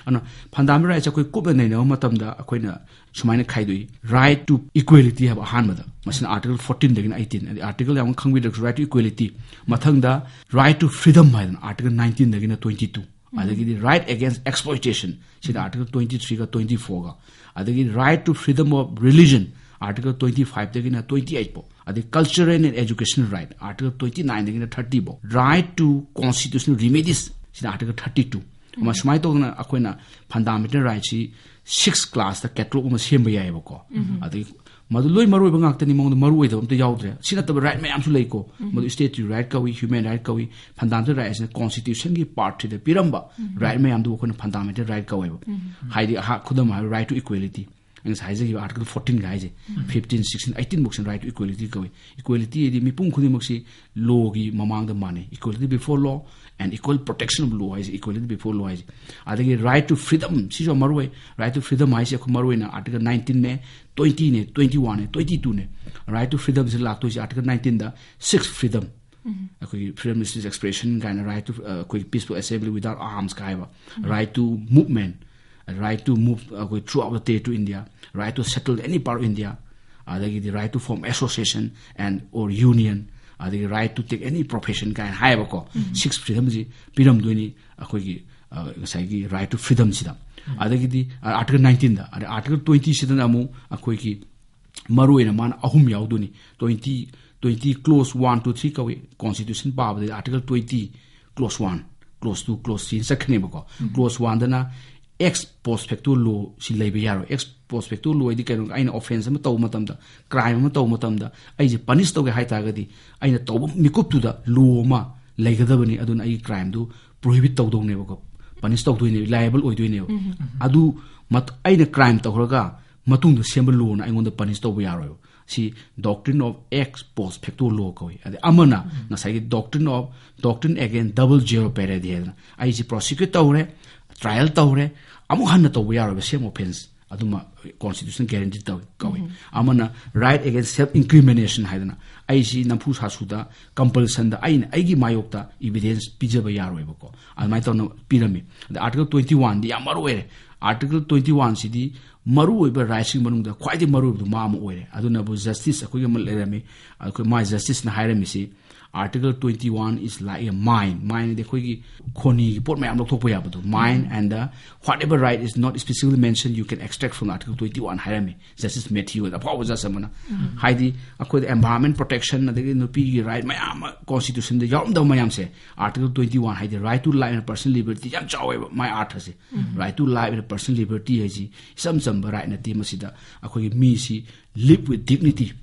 ꯑꯗꯨꯅ fundamental rightꯁꯦ ꯑꯩꯈꯣꯏ ꯀꯨꯞꯅ ꯅꯩꯅꯕ ꯃꯇꯝꯗ ꯑꯩꯈꯣꯏꯅ ꯁꯨꯃꯥꯏꯅ ꯈꯥꯏꯗꯣꯛꯏ: right to equality ꯍꯥꯏꯕ ꯑꯍꯥꯟꯕꯗ, ꯃꯁꯤꯅ article fourteenꯗꯒꯤꯅ eighteen, ꯑꯗꯩ article ꯌꯥꯝ ꯈꯪꯕꯤꯗ꯭ꯔꯒꯁꯨ, right to equality꯫ ꯃꯊꯪꯗ right to freedom ꯍꯥꯏꯗꯅ, article nineteenꯗꯒꯤꯅ twenty two꯫ ꯑꯗꯒꯤꯗꯤ right against exploitation, ꯁꯤꯗ article twenty threeꯒ twenty fourꯒ꯫ ꯑꯗꯒꯤ right to freedom of religion, article twenty fiveꯗꯒꯤꯅ twenty eight ꯐꯥꯎ꯫ ꯑꯗꯩ cultural and educational right, article twenty nineꯗꯒꯤꯅ thirty ꯐꯥꯎ꯫ Right to constitutional remedies, ꯁꯤꯅ Article thirty two꯫ ꯑꯃ ꯁꯨꯃꯥꯏꯅ ꯇꯧꯗꯅ ꯑꯩꯈꯣꯏꯅ fundamental rightꯁꯤ six classꯇ catalog ꯑꯃ ꯁꯦꯝꯕ ꯌꯥꯏꯑꯕꯀꯣ꯫ ꯑꯗꯒꯤ ꯃꯗꯨ ꯂꯣꯏ ꯃꯔꯨ ꯑꯣꯏꯕ ꯉꯥꯛꯇꯅꯤ, ꯃꯉꯣꯟꯗ ꯃꯔꯨ ꯑꯣꯏꯗꯕ ꯑꯝꯇ ꯌꯥꯎꯗ꯭ꯔꯦ꯫ ꯁꯤ ꯅꯠꯇꯕ right ꯃꯌꯥꯝꯁꯨ ꯂꯩꯀꯣ꯫ ꯃꯗꯨ statutory right ꯀꯧꯏ, human right ꯀꯧꯏ꯫ Fundamental right ꯍꯥꯏꯁꯤꯅ constitutionꯒꯤ partꯁꯤꯗ ꯄꯤꯔꯝꯕ right ꯃꯌꯥꯝꯗꯨꯕꯨ ꯑꯩꯈꯣꯏꯅ fundamental right ꯀꯧꯋꯦꯕ꯫ ꯍꯥꯏꯗꯤ ꯑꯍ-, ꯈꯨꯗꯝ ꯍꯥꯏꯔꯕ right to equality꯫ ꯑꯩ ꯉꯁꯥꯏ ꯍꯥꯏꯖꯈꯤꯕ Article fourteenꯒ ꯍꯥꯏꯁꯦ, fifteen, sixteen, eighteen ꯐꯥꯎꯁꯤꯅ right to equality ꯀꯧꯏ꯫ Equality ꯍꯥꯏꯗꯤ ꯃꯤꯄꯨꯝ ꯈꯨꯗꯤꯡꯃꯛꯁꯤ lawꯒꯤ ꯃꯃꯥꯡꯗ ꯃꯥꯟꯅꯩ, equality before law and equal protection of law ꯍꯥꯏꯁꯦ, equality before law ꯍꯥꯏꯁꯦ꯫ ꯑꯗꯒꯤ right to freedom, ꯁꯤꯁꯨ ꯌꯥꯝ ꯃꯔꯨ ꯑꯣꯏ꯫ Right to freedom ꯍꯥꯏꯁꯦ ꯑꯩꯈꯣꯏ ꯃꯔꯨ ꯑꯣꯏꯅ Article nineteenꯅꯦ, twentyꯅꯦ, twenty-oneꯅꯦ, twenty-twoꯅꯦ꯫ Right to freedomꯁꯤ ꯂꯥꯛꯇꯣꯏꯁꯦ Article nineteenꯗ, six freedom꯫ ꯑꯩꯈꯣꯏꯒꯤ freedom of speech, expression ꯀꯥꯏꯅ, right to, ꯑ, ꯑꯩꯈꯣꯏꯒꯤ peaceful assembly without arms ꯀꯥꯏꯕ, right to movement, right to move, ꯑꯩꯈꯣꯏ throughout the territory India, right to settle any part of India, ꯑꯗꯒꯤꯗꯤ right to form association and or union, ꯑꯗꯒꯤ right to take any profession ꯀꯥꯏꯅ ꯍꯥꯏꯌꯦꯕꯀꯣ꯫ Six freedomꯁꯤ ꯄꯤꯔꯝꯗꯣꯏꯅꯤ ꯑꯩꯈꯣꯏꯒꯤ, ꯑ, ꯉꯁꯥꯏꯒꯤ right to freedomꯁꯤꯗ꯫ ꯑꯗꯒꯤꯗꯤ, ꯑ, Article nineteenꯗ, ꯑꯗ Article twentyꯁꯤꯗꯅ ꯑꯃꯨꯛ ꯑꯩꯈꯣꯏꯒꯤ ꯃꯔꯨ ꯑꯣꯏꯅ ꯃꯥꯅ ꯑꯍꯨꯝ ꯌꯥꯎꯗꯣꯏꯅꯤ꯫ Twenty, twenty clause one, two, three ꯀꯧꯏ꯫ Constitution ꯄꯥꯕꯗꯗꯤ Article twenty clause one, clause two, clause three ꯆꯠꯈ꯭ꯔꯅꯦꯕꯀꯣ꯫ Clause oneꯗꯅ ex post facto law ꯁꯤ ꯂꯩꯕ ꯌꯥꯔꯣꯏ꯫ Ex post facto law ꯍꯥꯏꯗꯤ ꯀꯩꯅꯣ, ꯑꯩꯅ offence ꯑꯃ ꯇꯧꯕ ꯃꯇꯝꯗ, crime ꯑꯃ ꯇꯧꯕ ꯃꯇꯝꯗ ꯑꯩꯁꯦ punish ꯇꯧꯒꯦ ꯍꯥꯏ ꯇꯥꯔꯒꯗꯤ ꯑꯩꯅ ꯇꯧꯕ ꯃꯤꯀꯨꯞꯇꯨꯗ law ꯑꯃ ꯂꯩꯒꯗꯕꯅꯤ, ꯑꯗꯨꯅ ꯑꯩꯒꯤ crimeꯗꯨ prohibit ꯇꯧꯗꯧꯅꯦꯕꯀꯣ, punish ꯇꯧꯗꯣꯏꯅꯦꯕ, liable ꯑꯣꯏꯗꯣꯏꯅꯦꯕ꯫ ꯑꯗꯨ ꯃꯠ-, ꯑꯩꯅ crime ꯇꯧꯈ꯭ꯔꯒ ꯃꯇꯨꯡꯗ ꯁꯦꯝꯕ lawꯅ ꯑꯩꯉꯣꯟꯗ punish ꯇꯧꯕ ꯌꯥꯔꯣꯏꯕ꯫ ꯁꯤ doctrine of ex post facto law ꯀꯧꯏ꯫ ꯑꯗꯩ ꯑꯃꯅ ꯉꯁꯥꯏꯒꯤ doctrine of, doctrine against double jeopardy ꯍꯥꯏꯗꯅ, ꯑꯩꯁꯤ prosecute ꯇꯧꯔꯦ, trial ꯇꯧꯔꯦ, ꯑꯃꯨꯛ ꯍꯟꯅ ꯇꯧꯕ ꯌꯥꯔꯣꯏꯕ same offence꯫ ꯑꯗꯨꯃ constitution guarantee ꯇꯧꯏ, ꯀꯧꯏ꯫ ꯑꯃꯅ right against self incrimination ꯍꯥꯏꯗꯅ, ꯑꯩꯁꯤ ꯅꯝꯐꯨ ꯁꯥꯁꯨꯗ, compulsionꯗ ꯑꯩꯅ ꯑꯩꯒꯤ ꯃꯥꯌꯣꯛꯇ evidence ꯄꯤꯖꯕ ꯌꯥꯔꯣꯏꯕꯀꯣ꯫ ꯑꯗꯨꯃꯥꯏꯅ ꯇꯧꯅ ꯄꯤꯔꯝꯃꯤ꯫ ꯑꯗ Article twenty oneꯗꯤ ꯌꯥꯝ ꯃꯔꯨ ꯑꯣꯏꯔꯦ꯫ Article twenty oneꯁꯤꯗꯤ ꯃꯔꯨ ꯑꯣꯏꯕ rightsꯀꯤ ꯃꯅꯨꯡꯗ ꯈ꯭ꯋꯥꯏꯗꯒꯤ ꯃꯔꯨ ꯑꯣꯏꯕꯗꯨ ꯃꯥ ꯑꯃ ꯑꯣꯏꯔꯦ꯫ ꯑꯗꯨꯅꯕꯨ justice ꯑꯩꯈꯣꯏꯒꯤ ꯑꯃ ꯂꯩꯔꯝꯃꯤ, ꯑꯩꯈꯣꯏ ꯃꯥ justiceꯅ ꯍꯥꯏꯔꯝꯃꯤꯁꯤ, "Article twenty one is like a mine." Mineꯗꯤ ꯑꯩꯈꯣꯏꯒꯤ ꯈꯣꯅꯤꯒꯤ ꯄꯣꯠ ꯃꯌꯥꯝ ꯂꯧꯊꯣꯛꯄ ꯌꯥꯕꯗꯣ, mine, and the whatever right is not specifically mentioned, you can extract from the article. Twenty one ꯍꯥꯏꯔꯝꯃꯤ ꯖꯁꯇꯤꯁ ꯃꯦꯊ꯭ꯌꯨ ꯍꯣꯏꯗ, ꯑꯐꯥꯎꯕ ꯖꯁ ꯑꯃꯅ꯫ ꯍꯥꯏꯗꯤ ꯑꯩꯈꯣꯏꯗ environment protection, ꯑꯗꯒꯤ ꯅꯨꯄꯤꯒꯤ right ꯃꯌꯥꯝ ꯑꯃ constitution ꯗ ꯌꯥꯎꯔꯝꯗꯕ ꯃꯌꯥꯝꯁꯦ, Article twenty one, ꯍꯥꯏꯗꯤ right to life and personal liberty ꯌꯥꯝ ꯆꯥꯎꯋꯦꯕ ꯃꯥꯏ ꯑꯥꯔꯊꯁꯦ꯫ Right to life and personal liberty ꯍꯥꯏꯁꯤ ꯏꯆꯝ ꯆꯝꯕ right ꯅꯠꯇꯦ꯫ ꯃꯁꯤꯗ ꯑꯩꯈꯣꯏꯒꯤ ꯃꯤꯁꯤ live with dignity,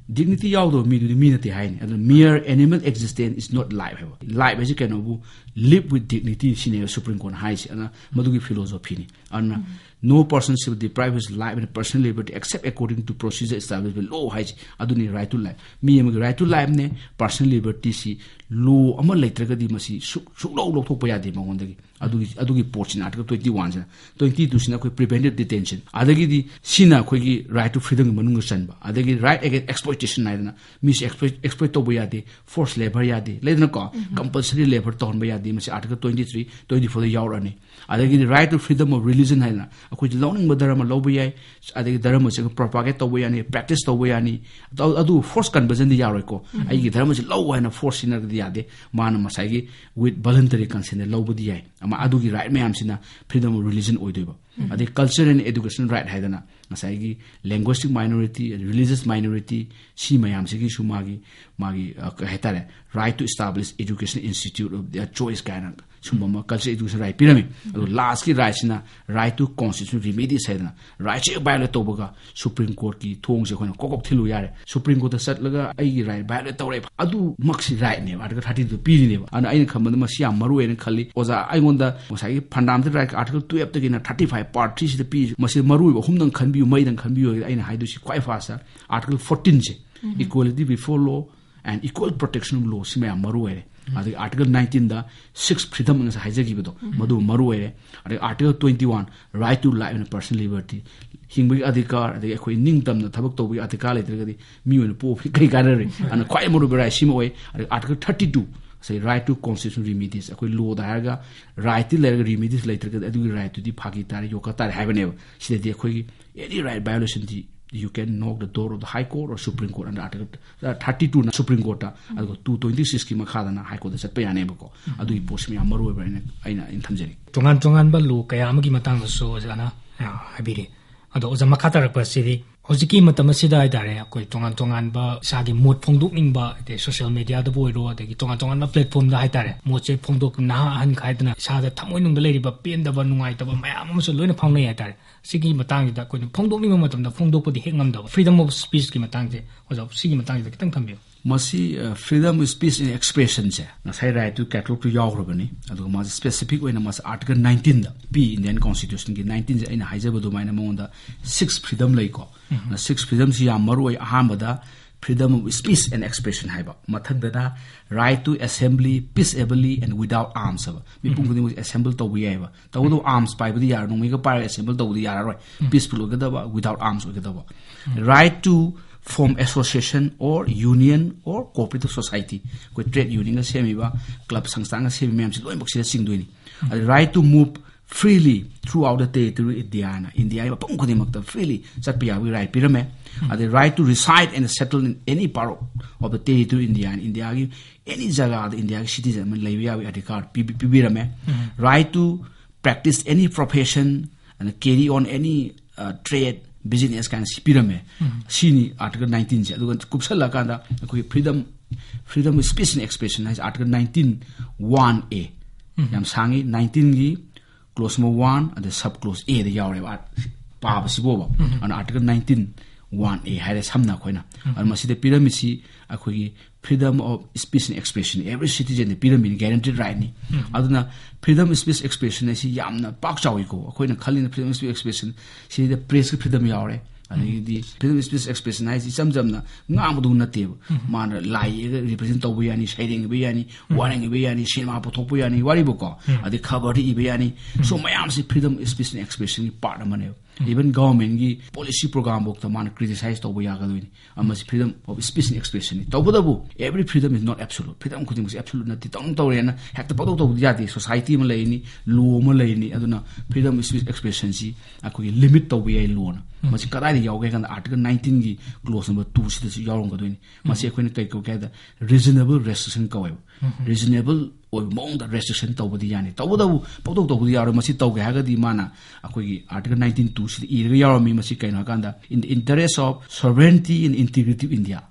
dignity ꯌꯥꯎꯗꯕ ꯃꯤꯗꯨꯗꯤ ꯃꯤ ꯅꯠꯇꯦ ꯍꯥꯏꯅꯤ꯫ ꯑꯗꯨꯅ mere animal existence is not life ꯍꯥꯏꯕ꯫ Life ꯍꯥꯏꯁꯤ ꯀꯩꯅꯣꯕꯨ live with dignity ꯁꯤꯅꯦꯕ Supreme Court ꯅ ꯍꯥꯏꯔꯤꯁꯦ꯫ ꯑꯗꯨꯅ ꯃꯗꯨꯒꯤ philosophy ꯅꯤ꯫ ꯑꯗꯨꯅ no person shall be deprived of his life and personal liberty except according to procedure established by law ꯍꯥꯏꯁꯦ꯫ ꯑꯗꯨꯅꯤ right to life꯫ ꯃꯤ ꯑꯃꯒꯤ right to life ꯅꯦ, personal liberty ꯁꯤ law ꯑꯃ ꯂꯩꯇ꯭ꯔꯒꯗꯤ ꯃꯁꯤ ꯁꯨꯛ-, ꯁꯨꯛꯂꯧ ꯂꯧꯊꯣꯛꯄ ꯌꯥꯗꯦ ꯃꯉꯣꯟꯗꯒꯤ꯫ ꯑꯗꯨꯒꯤ, ꯑꯗꯨꯒꯤ ꯄꯣꯠꯁꯤꯅ Article twenty one ꯁꯤꯅ꯫ Twenty two ꯁꯤꯅ ꯑꯩꯈꯣꯏ preventive detention꯫ ꯑꯗꯒꯤꯗꯤ ꯁꯤꯅ ꯑꯩꯈꯣꯏꯒꯤ right to freedom ꯒꯤ ꯃꯅꯨꯡꯗ ꯆꯟꯕ꯫ ꯑꯗꯒꯤ right against exploitation ꯍꯥꯏꯗꯅ ꯃꯤꯁꯦ exploit, exploit ꯇꯧꯕ ꯌꯥꯗꯦ, forced labour ꯌꯥꯗꯦ, ꯂꯩꯗꯅꯀꯣ, compulsory labour ꯇꯧꯍꯟꯕ ꯌꯥꯗꯦ, ꯃꯁꯤ Article twenty three, twenty four ꯗ ꯌꯥꯎꯔꯛꯑꯅꯤ꯫ ꯑꯗꯒꯤꯗꯤ right to freedom of religion ꯍꯥꯏꯗꯅ ꯑꯩꯈꯣꯏꯁꯦ ꯂꯧꯅꯤꯡꯕ ꯙꯔꯃ ꯂꯧꯕ ꯌꯥꯏ, ꯑꯗꯒꯤ ꯙꯔꯃꯁꯦ propagate ꯇꯧꯕ ꯌꯥꯅꯤ, practice ꯇꯧꯕ ꯌꯥꯅꯤ꯫ ꯑꯗꯨ, ꯑꯗꯨ force conversion ꯗꯤ ꯌꯥꯔꯣꯏꯀꯣ꯫ ꯑꯩꯒꯤ ꯙꯔꯃꯁꯦ ꯂꯧ ꯍꯥꯏꯅ force ꯁꯤꯖꯤꯟꯅꯔꯒꯗꯤ ꯌꯥꯗꯦ꯫ ꯃꯥꯅ ꯉꯁꯥꯏꯒꯤ with voluntary consent ꯗ ꯂꯧꯕꯗꯤ ꯌꯥꯏ꯫ ꯑꯃ ꯑꯗꯨꯒꯤ right ꯃꯌꯥꯝꯁꯤꯅ freedom of religion ꯑꯣꯏꯗꯣꯏꯕ꯫ ꯑꯗꯩ culture and education right ꯍꯥꯏꯗꯅ ꯉꯁꯥꯏꯒꯤ linguistic minority, religious minority, ꯁꯤ ꯃꯌꯥꯝꯁꯤꯒꯤꯁꯨ ꯃꯥꯒꯤ, ꯃꯥꯒꯤ, ꯑ, ꯀꯩ ꯍꯥꯏꯇꯥꯔꯦ, right to establish education institute of their choice ꯀꯥꯏꯅ ꯁꯨꯝꯕ ꯑꯃ culture education right ꯄꯤꯔꯝꯃꯤ꯫ ꯑꯗꯣ last ꯀꯤ right ꯁꯤꯅ right to constitutional remedies ꯍꯥꯏꯗꯅ right ꯁꯦ violate ꯇꯧꯕꯒ Supreme Court ꯀꯤ ꯊꯣꯡꯁꯦ ꯑꯩꯈꯣꯏꯅ ꯀꯣꯛ ꯀꯣꯛ ꯊꯤꯜꯂꯨ ꯌꯥꯔꯦ꯫ Supreme Court ꯇ ꯆꯠꯂꯒ ꯑꯩꯒꯤ right violate ꯇꯧꯔꯦ, ꯑꯗꯨꯃꯛꯁꯤ right ꯅꯦꯕ, Article thirty two ꯗ ꯄꯤꯔꯤꯅꯦꯕ꯫ ꯑꯗꯨꯅ ꯑꯩꯅ ꯈꯟꯕꯗ ꯃꯁꯤ ꯌꯥꯝ ꯃꯔꯨ ꯑꯣꯏꯅ ꯈꯜꯂꯤ꯫ ꯑꯣꯖꯥ, ꯑꯩꯉꯣꯟꯗ ꯉꯁꯥꯏꯒꯤ fundamental right Article twelve ꯇꯒꯤꯅ thirty five Part three ꯁꯤꯗ ꯄꯤꯔꯤꯁꯦ, ꯃꯁꯤ ꯃꯔꯨ ꯑꯣꯏꯕ ꯑꯍꯨꯝꯗꯪ ꯈꯟꯕꯤꯌꯨ, ꯃꯔꯤꯗꯪ ꯈꯟꯕꯤꯌꯨ ꯍꯥꯏꯗꯤ ꯑꯩꯅ ꯍꯥꯏꯗꯣꯏꯁꯤ ꯈ꯭ꯋꯥꯏ first Article fourteen say, equality before law and equal protection of law, ꯁꯤ ꯃꯌꯥꯝ ꯃꯔꯨ ꯑꯣꯏꯔꯦ꯫ ꯑꯗꯒꯤ Article nineteen ꯗ six freedom ꯉꯁꯥꯏ ꯍꯥꯏꯖꯈꯤꯕꯗꯣ, ꯃꯗꯨ ꯃꯔꯨ ꯑꯣꯏꯔꯦ꯫ ꯑꯗꯒꯤ Article twenty one, right to life and personal liberty, ꯍꯤꯡꯕꯒꯤ ꯑꯙꯤꯀꯥꯔ, ꯑꯗꯒꯤ ꯑꯩꯈꯣꯏ ꯅꯤꯡꯇꯝꯅ ꯊꯕꯛ ꯇꯧꯕꯒꯤ ꯑꯙꯤꯀꯥꯔ ꯂꯩꯇ꯭ꯔꯒꯗꯤ ꯃꯤ ꯑꯣꯏꯅ ꯄꯣꯛꯄ ꯀꯩ ꯀꯥꯟꯅꯔꯤ? ꯑꯗꯨꯅ ꯈ꯭ꯋꯥꯏ ꯃꯔꯨꯑꯣꯏꯕ right ꯁꯤꯃ ꯑꯣꯏ꯫ ꯑꯗꯒꯤ Article thirty two, ꯉꯁꯥꯏ right to constitutional remedies, ꯑꯩꯈꯣꯏ law ꯗ ꯍꯥꯏꯔꯒ right ꯇꯤ ꯂꯩꯔꯒ remedies ꯂꯩꯇ꯭ꯔꯒꯗꯤ ꯑꯗꯨꯒꯤ right ꯇꯨꯗꯤ ꯐꯥꯒꯤ ꯇꯥꯔꯦ, ꯌꯣꯀꯥ ꯇꯥꯔꯦ ꯍꯥꯏꯕꯅꯦꯕ꯫ ꯁꯤꯗꯗꯤ ꯑꯩꯈꯣꯏꯒꯤ any right violation D you can knock the door of the High Court or Supreme Court under Article thirty two ꯅ Supreme Court ꯇ, ꯑꯗꯨꯒ two twenty six ꯀꯤ ꯃꯈꯥꯗꯅ High Court ꯇ ꯆꯠꯄ ꯌꯥꯅꯦꯕꯀꯣ꯫ ꯑꯗꯨꯒꯤ ꯄꯣꯠꯁꯤ ꯌꯥꯝ ꯃꯔꯨ ꯑꯣꯏꯕ ꯑꯩꯅ, ꯑꯩꯅ, ꯑꯩꯅ ꯊꯝꯖꯔꯤ꯫ ꯇꯣꯉꯥꯟ ꯇꯣꯉꯥꯟꯕ law ꯀꯌꯥ ꯑꯃꯒꯤ ꯃꯇꯥꯡꯗꯁꯨ ꯑꯣꯖꯥꯅ, ꯑ, ꯍꯥꯏꯕꯤꯔꯤ꯫ ꯑꯗꯣ ꯑꯣꯖꯥ, ꯃꯈꯥ ꯇꯥꯔꯛꯄꯁꯤꯗꯤ ꯍꯧꯖꯤꯛꯀꯤ ꯃꯇꯝ ꯑꯁꯤꯗ ꯍꯥꯏꯇꯥꯔꯦ, ꯑꯩꯈꯣꯏ ꯇꯣꯉꯥꯟ ꯇꯣꯉꯥꯟꯕ ꯏꯁꯥꯒꯤ ꯃꯣꯠ ꯐꯣꯡꯗꯣꯛꯅꯤꯡꯕ, ꯑꯗꯩ ꯁꯣꯁꯤꯌꯦꯜ ꯃꯦꯗꯤꯌꯥꯗꯕꯨ ꯑꯣꯏꯔꯣ, ꯑꯗꯒꯤ ꯇꯣꯉꯥꯟ ꯇꯣꯉꯥꯟꯕ ꯄ꯭ꯂꯦꯠꯐꯣꯝꯗ ꯍꯥꯏꯇꯥꯔꯦ, ꯃꯣꯠꯁꯦ ꯐꯣꯡꯗꯣꯛ-, ꯅꯍꯥ ꯑꯍꯟ ꯈꯥꯏꯗꯅ ꯏꯁꯥꯗ ꯊꯃꯣꯏꯅꯨꯡꯗ ꯂꯩꯔꯤꯕ ꯄꯦꯟꯗꯕ, ꯅꯨꯡꯉꯥꯏꯇꯕ ꯃꯌꯥꯝ ꯑꯃꯁꯨ ꯂꯣꯏꯅ ꯐꯥꯎꯅꯩ ꯍꯥꯏꯇꯥꯔꯦ꯫ ꯁꯤꯒꯤ ꯃꯇꯥꯡꯁꯤꯗ ꯑꯩꯈꯣꯏꯅ ꯐꯣꯡꯗꯣꯛꯅꯤꯡꯕ ꯃꯇꯝꯗ ꯐꯣꯡꯗꯣꯛꯄꯗꯤ ꯍꯦꯛ ꯉꯝꯗꯕ, freedom of speech ꯀꯤ ꯃꯇꯥꯡꯁꯦ, ꯑꯣꯖꯥ, ꯁꯤꯒꯤ ꯃꯇꯥꯡꯁꯤꯗ ꯈꯤꯇꯪ ꯊꯝꯕꯤꯌꯨ꯫ ꯃꯁꯤ, ꯑ, freedom of speech and expression ꯁꯦ ꯉꯁꯥꯏ right to catalog ꯇꯨ ꯌꯥꯎꯈ꯭ꯔꯕꯅꯤ꯫ ꯑꯗꯨꯒ ꯃꯥꯁꯦ specific ꯑꯣꯏꯅ ꯃꯥꯁꯦ Article nineteen ꯗ ꯄꯤ, Indian Constitution ꯒꯤ nineteen ꯁꯦ꯫ ꯑꯩꯅ ꯍꯥꯏꯖꯕ ꯑꯗꯨꯃꯥꯏꯅ ꯃꯉꯣꯟꯗ six freedom ꯂꯩꯀꯣ꯫ ꯎꯝ꯫ Six freedom ꯁꯤ ꯌꯥꯝ ꯃꯔꯨ ꯑꯣꯏ꯫ ꯑꯍꯥꯟꯕꯗ freedom of speech and expression ꯍꯥꯏꯕ, ꯃꯊꯪꯗꯅ right to assembly peaceably and without arms ꯍꯥꯏꯕ꯫ ꯃꯤꯄꯨꯝ ꯎꯝ꯫ ꯈꯨꯗꯤꯡꯃꯛ assemble ꯇꯧꯕ ꯌꯥꯏꯕ꯫ ꯇꯧꯕꯇꯕꯨ arms ꯄꯥꯏꯕꯗꯤ ꯌꯥꯔꯣꯏ, ꯅꯣꯡꯃꯩꯒ ꯄꯥꯏꯔꯒ assemble ꯇꯧꯕꯗꯤ ꯌꯥꯔꯔꯣꯏ꯫ ꯎꯝ꯫ Peaceful ꯑꯣꯏꯒꯗꯕ, without arms ꯑꯣꯏꯒꯗꯕ꯫ ꯎꯝ꯫ Right to form association or union or cooperative society, ꯑꯩꯈꯣꯏ trade union ꯒ ꯁꯦꯝꯃꯤꯕ, club ꯁꯪꯁꯊꯥꯟꯒ ꯁꯦꯝꯃꯤꯕ ꯃꯌꯥꯝꯁꯤ ꯂꯣꯏꯅꯃꯛ ꯁꯤꯗ ꯆꯤꯡꯗꯣꯏꯅꯤ꯫ ꯎꯝ꯫ ꯑꯗ right to move freely throughout the territory India ꯍꯥꯏꯅ ꯏꯟꯗꯤꯌꯥꯒꯤ ꯃꯐꯝ ꯈꯨꯗꯤꯡꯃꯛꯇ freely ꯆꯠꯄ ꯌꯥꯕꯒꯤ right ꯄꯤꯔꯝꯃꯦ꯫ ꯎꯝ꯫ ꯑꯗꯩ right to reside and settle in any part of the territory India ꯍꯥꯏꯅ ꯏꯟꯗꯤꯌꯥꯒꯤ any ꯖꯒꯥꯗ ꯏꯟꯗꯤꯌꯥꯒꯤ citizen ꯑꯃ ꯂꯩꯕ ꯌꯥꯕꯒꯤ ꯑꯙꯤꯀꯥꯔ ꯄꯤꯕꯤ-, ꯄꯤꯕꯤꯔꯝꯃꯦ꯫ ꯎꯝ꯫ Right to practice any profession and carry on any, uh, trade, business ꯀꯥꯏꯅ ꯁꯤ ꯄꯤꯔꯝꯃꯦ꯫ ꯎꯝ꯫ ꯁꯤꯅꯤ Article nineteen ꯁꯦ꯫ ꯑꯗꯨꯒ ꯀꯨꯞꯁꯜꯂꯀꯥꯟꯗ ꯑꯩꯈꯣꯏꯒꯤ freedom, freedom of speech and expression ꯍꯥꯏꯁꯦ Article nineteen one A꯫ ꯎꯝ꯫ ꯌꯥꯝ ꯁꯥꯡꯉꯤ꯫ Nineteen ꯒꯤ clause number one ꯑꯗ sub clause A ꯗ ꯌꯥꯎꯔꯦꯕ꯫ ꯑꯥꯔ-, ꯄꯥꯕꯁꯤꯕꯣꯕ꯫ ꯎꯝ꯫ ꯑꯗꯨꯅ Article nineteen one A ꯍꯥꯏꯔꯦ ꯁꯝꯅ ꯑꯩꯈꯣꯏꯅ꯫ ꯎꯝ꯫ ꯑꯗꯨ ꯃꯁꯤꯗ ꯄꯤꯔꯝꯃꯤꯁꯤ ꯑꯩꯈꯣꯏꯒꯤ freedom of speech and expression, every citizen the ꯄꯤꯔꯝꯃꯤꯅꯤ, guaranteed right ꯅꯤ꯫ ꯎꯝ꯫ ꯑꯗꯨꯅ freedom of speech expression ꯍꯥꯏꯁꯤ ꯌꯥꯝꯅ ꯄꯥꯛ ꯆꯥꯎꯏꯀꯣ꯫ ꯑꯩꯈꯣꯏꯅ ꯈꯜꯂꯤꯅ freedom of speech expression ꯁꯤꯗ press ꯀꯤ freedom ꯌꯥꯎꯔꯦ, ꯑꯗꯒꯤꯗꯤ freedom of speech expression ꯍꯥꯏꯁꯤ ꯏꯆꯝ ꯆꯝꯅ ꯉꯥꯡꯕꯗꯧ ꯅꯠꯇꯦꯕ꯫ ꯎꯝ꯫ ꯃꯥꯅ ꯂꯥꯏ ꯌꯦꯛꯑꯒ represent ꯇꯧꯕ ꯌꯥꯅꯤ, ꯁꯩꯔꯦꯡ ꯏꯕ ꯌꯥꯅꯤ, ꯎꯝ꯫ ꯋꯥꯔꯦꯡ ꯏꯕ ꯌꯥꯅꯤ, ꯁꯤꯅꯦꯃꯥ ꯄꯨꯊꯣꯛꯄ ꯌꯥꯅꯤ, ꯋꯥꯔꯤꯕꯀꯣ꯫ ꯎꯝ꯫ ꯑꯗꯩ ꯈꯕꯔꯗ ꯏꯕ ꯌꯥꯅꯤ꯫ ꯎꯝ꯫ ꯁꯣ ꯃꯌꯥꯝꯁꯤ freedom of speech and expression ꯒꯤ part ꯑꯃꯅꯦꯕ꯫ ꯎꯝ꯫ Even government ꯒꯤ policy program ꯐꯥꯎꯗ ꯃꯥꯅ criticize ꯇꯧꯕ ꯌꯥꯒꯗꯣꯏꯅꯤ꯫ ꯑꯃꯁꯤ freedom of speech and expression ꯅꯤ꯫ ꯇꯧꯕꯇꯕꯨ, every freedom is not absolute꯫ Freedom ꯈꯨꯗꯤꯡꯃꯛꯁꯤ absolute ꯅꯠꯇꯦ꯫ ꯇꯧꯅꯤꯡ ꯇꯧꯔꯦꯅ ꯍꯦꯛꯇ ꯄꯪꯇꯧ ꯇꯧꯕꯗꯤ ꯌꯥꯗꯦ꯫ Society ꯑꯃ ꯂꯩꯔꯤꯅꯤ, law ꯑꯃ ꯂꯩꯔꯤꯅꯤ꯫ ꯑꯗꯨꯅ freedom of speech expression ꯁꯤ ꯑꯩꯈꯣꯏꯒꯤ limit ꯇꯧꯕ ꯌꯥꯏ law ꯅ꯫ ꯎꯝ꯫ ꯃꯁꯤ ꯀꯗꯥꯏꯗ ꯌꯥꯎꯒꯦ ꯍꯥꯏ ꯀꯥꯟꯗ Article nineteen ꯒꯤ clause number two ꯁꯤꯗꯁꯨ ꯌꯥꯎꯔꯝꯒꯗꯣꯏꯅꯤ꯫ ꯃꯁꯤ ꯎꯝ꯫ ꯑꯩꯈꯣꯏꯅ ꯀꯩ ꯀꯧꯒꯦ ꯍꯥꯏꯗ reasonable restriction ꯀꯧꯋꯦꯕ꯫ ꯎꯝ꯫ Reasonable ꯑꯣꯏꯕ ꯃꯑꯣꯡꯗ ꯔꯦꯁꯇ꯭ꯔꯤꯛꯁꯟ ꯇꯧꯕꯗꯤ ꯌꯥꯅꯤ꯫ ꯇꯧꯕꯇꯕꯨ ꯄꯪꯇꯧ ꯇꯧꯕꯗꯤ ꯌꯥꯔꯣꯏ꯫ ꯃꯁꯤ ꯇꯧꯒꯦ ꯍꯥꯏꯔꯒꯗꯤ ꯃꯥꯅ ꯑꯩꯈꯣꯏꯒꯤ Article nineteen two ꯁꯤꯗ ꯏꯔꯒ ꯌꯥꯎꯔꯝꯃꯤ꯫ ꯃꯁꯤ ꯀꯩꯅꯣ ꯍꯥꯏꯀꯥꯟꯗ, "In the interest of sovereignty and integrity of India."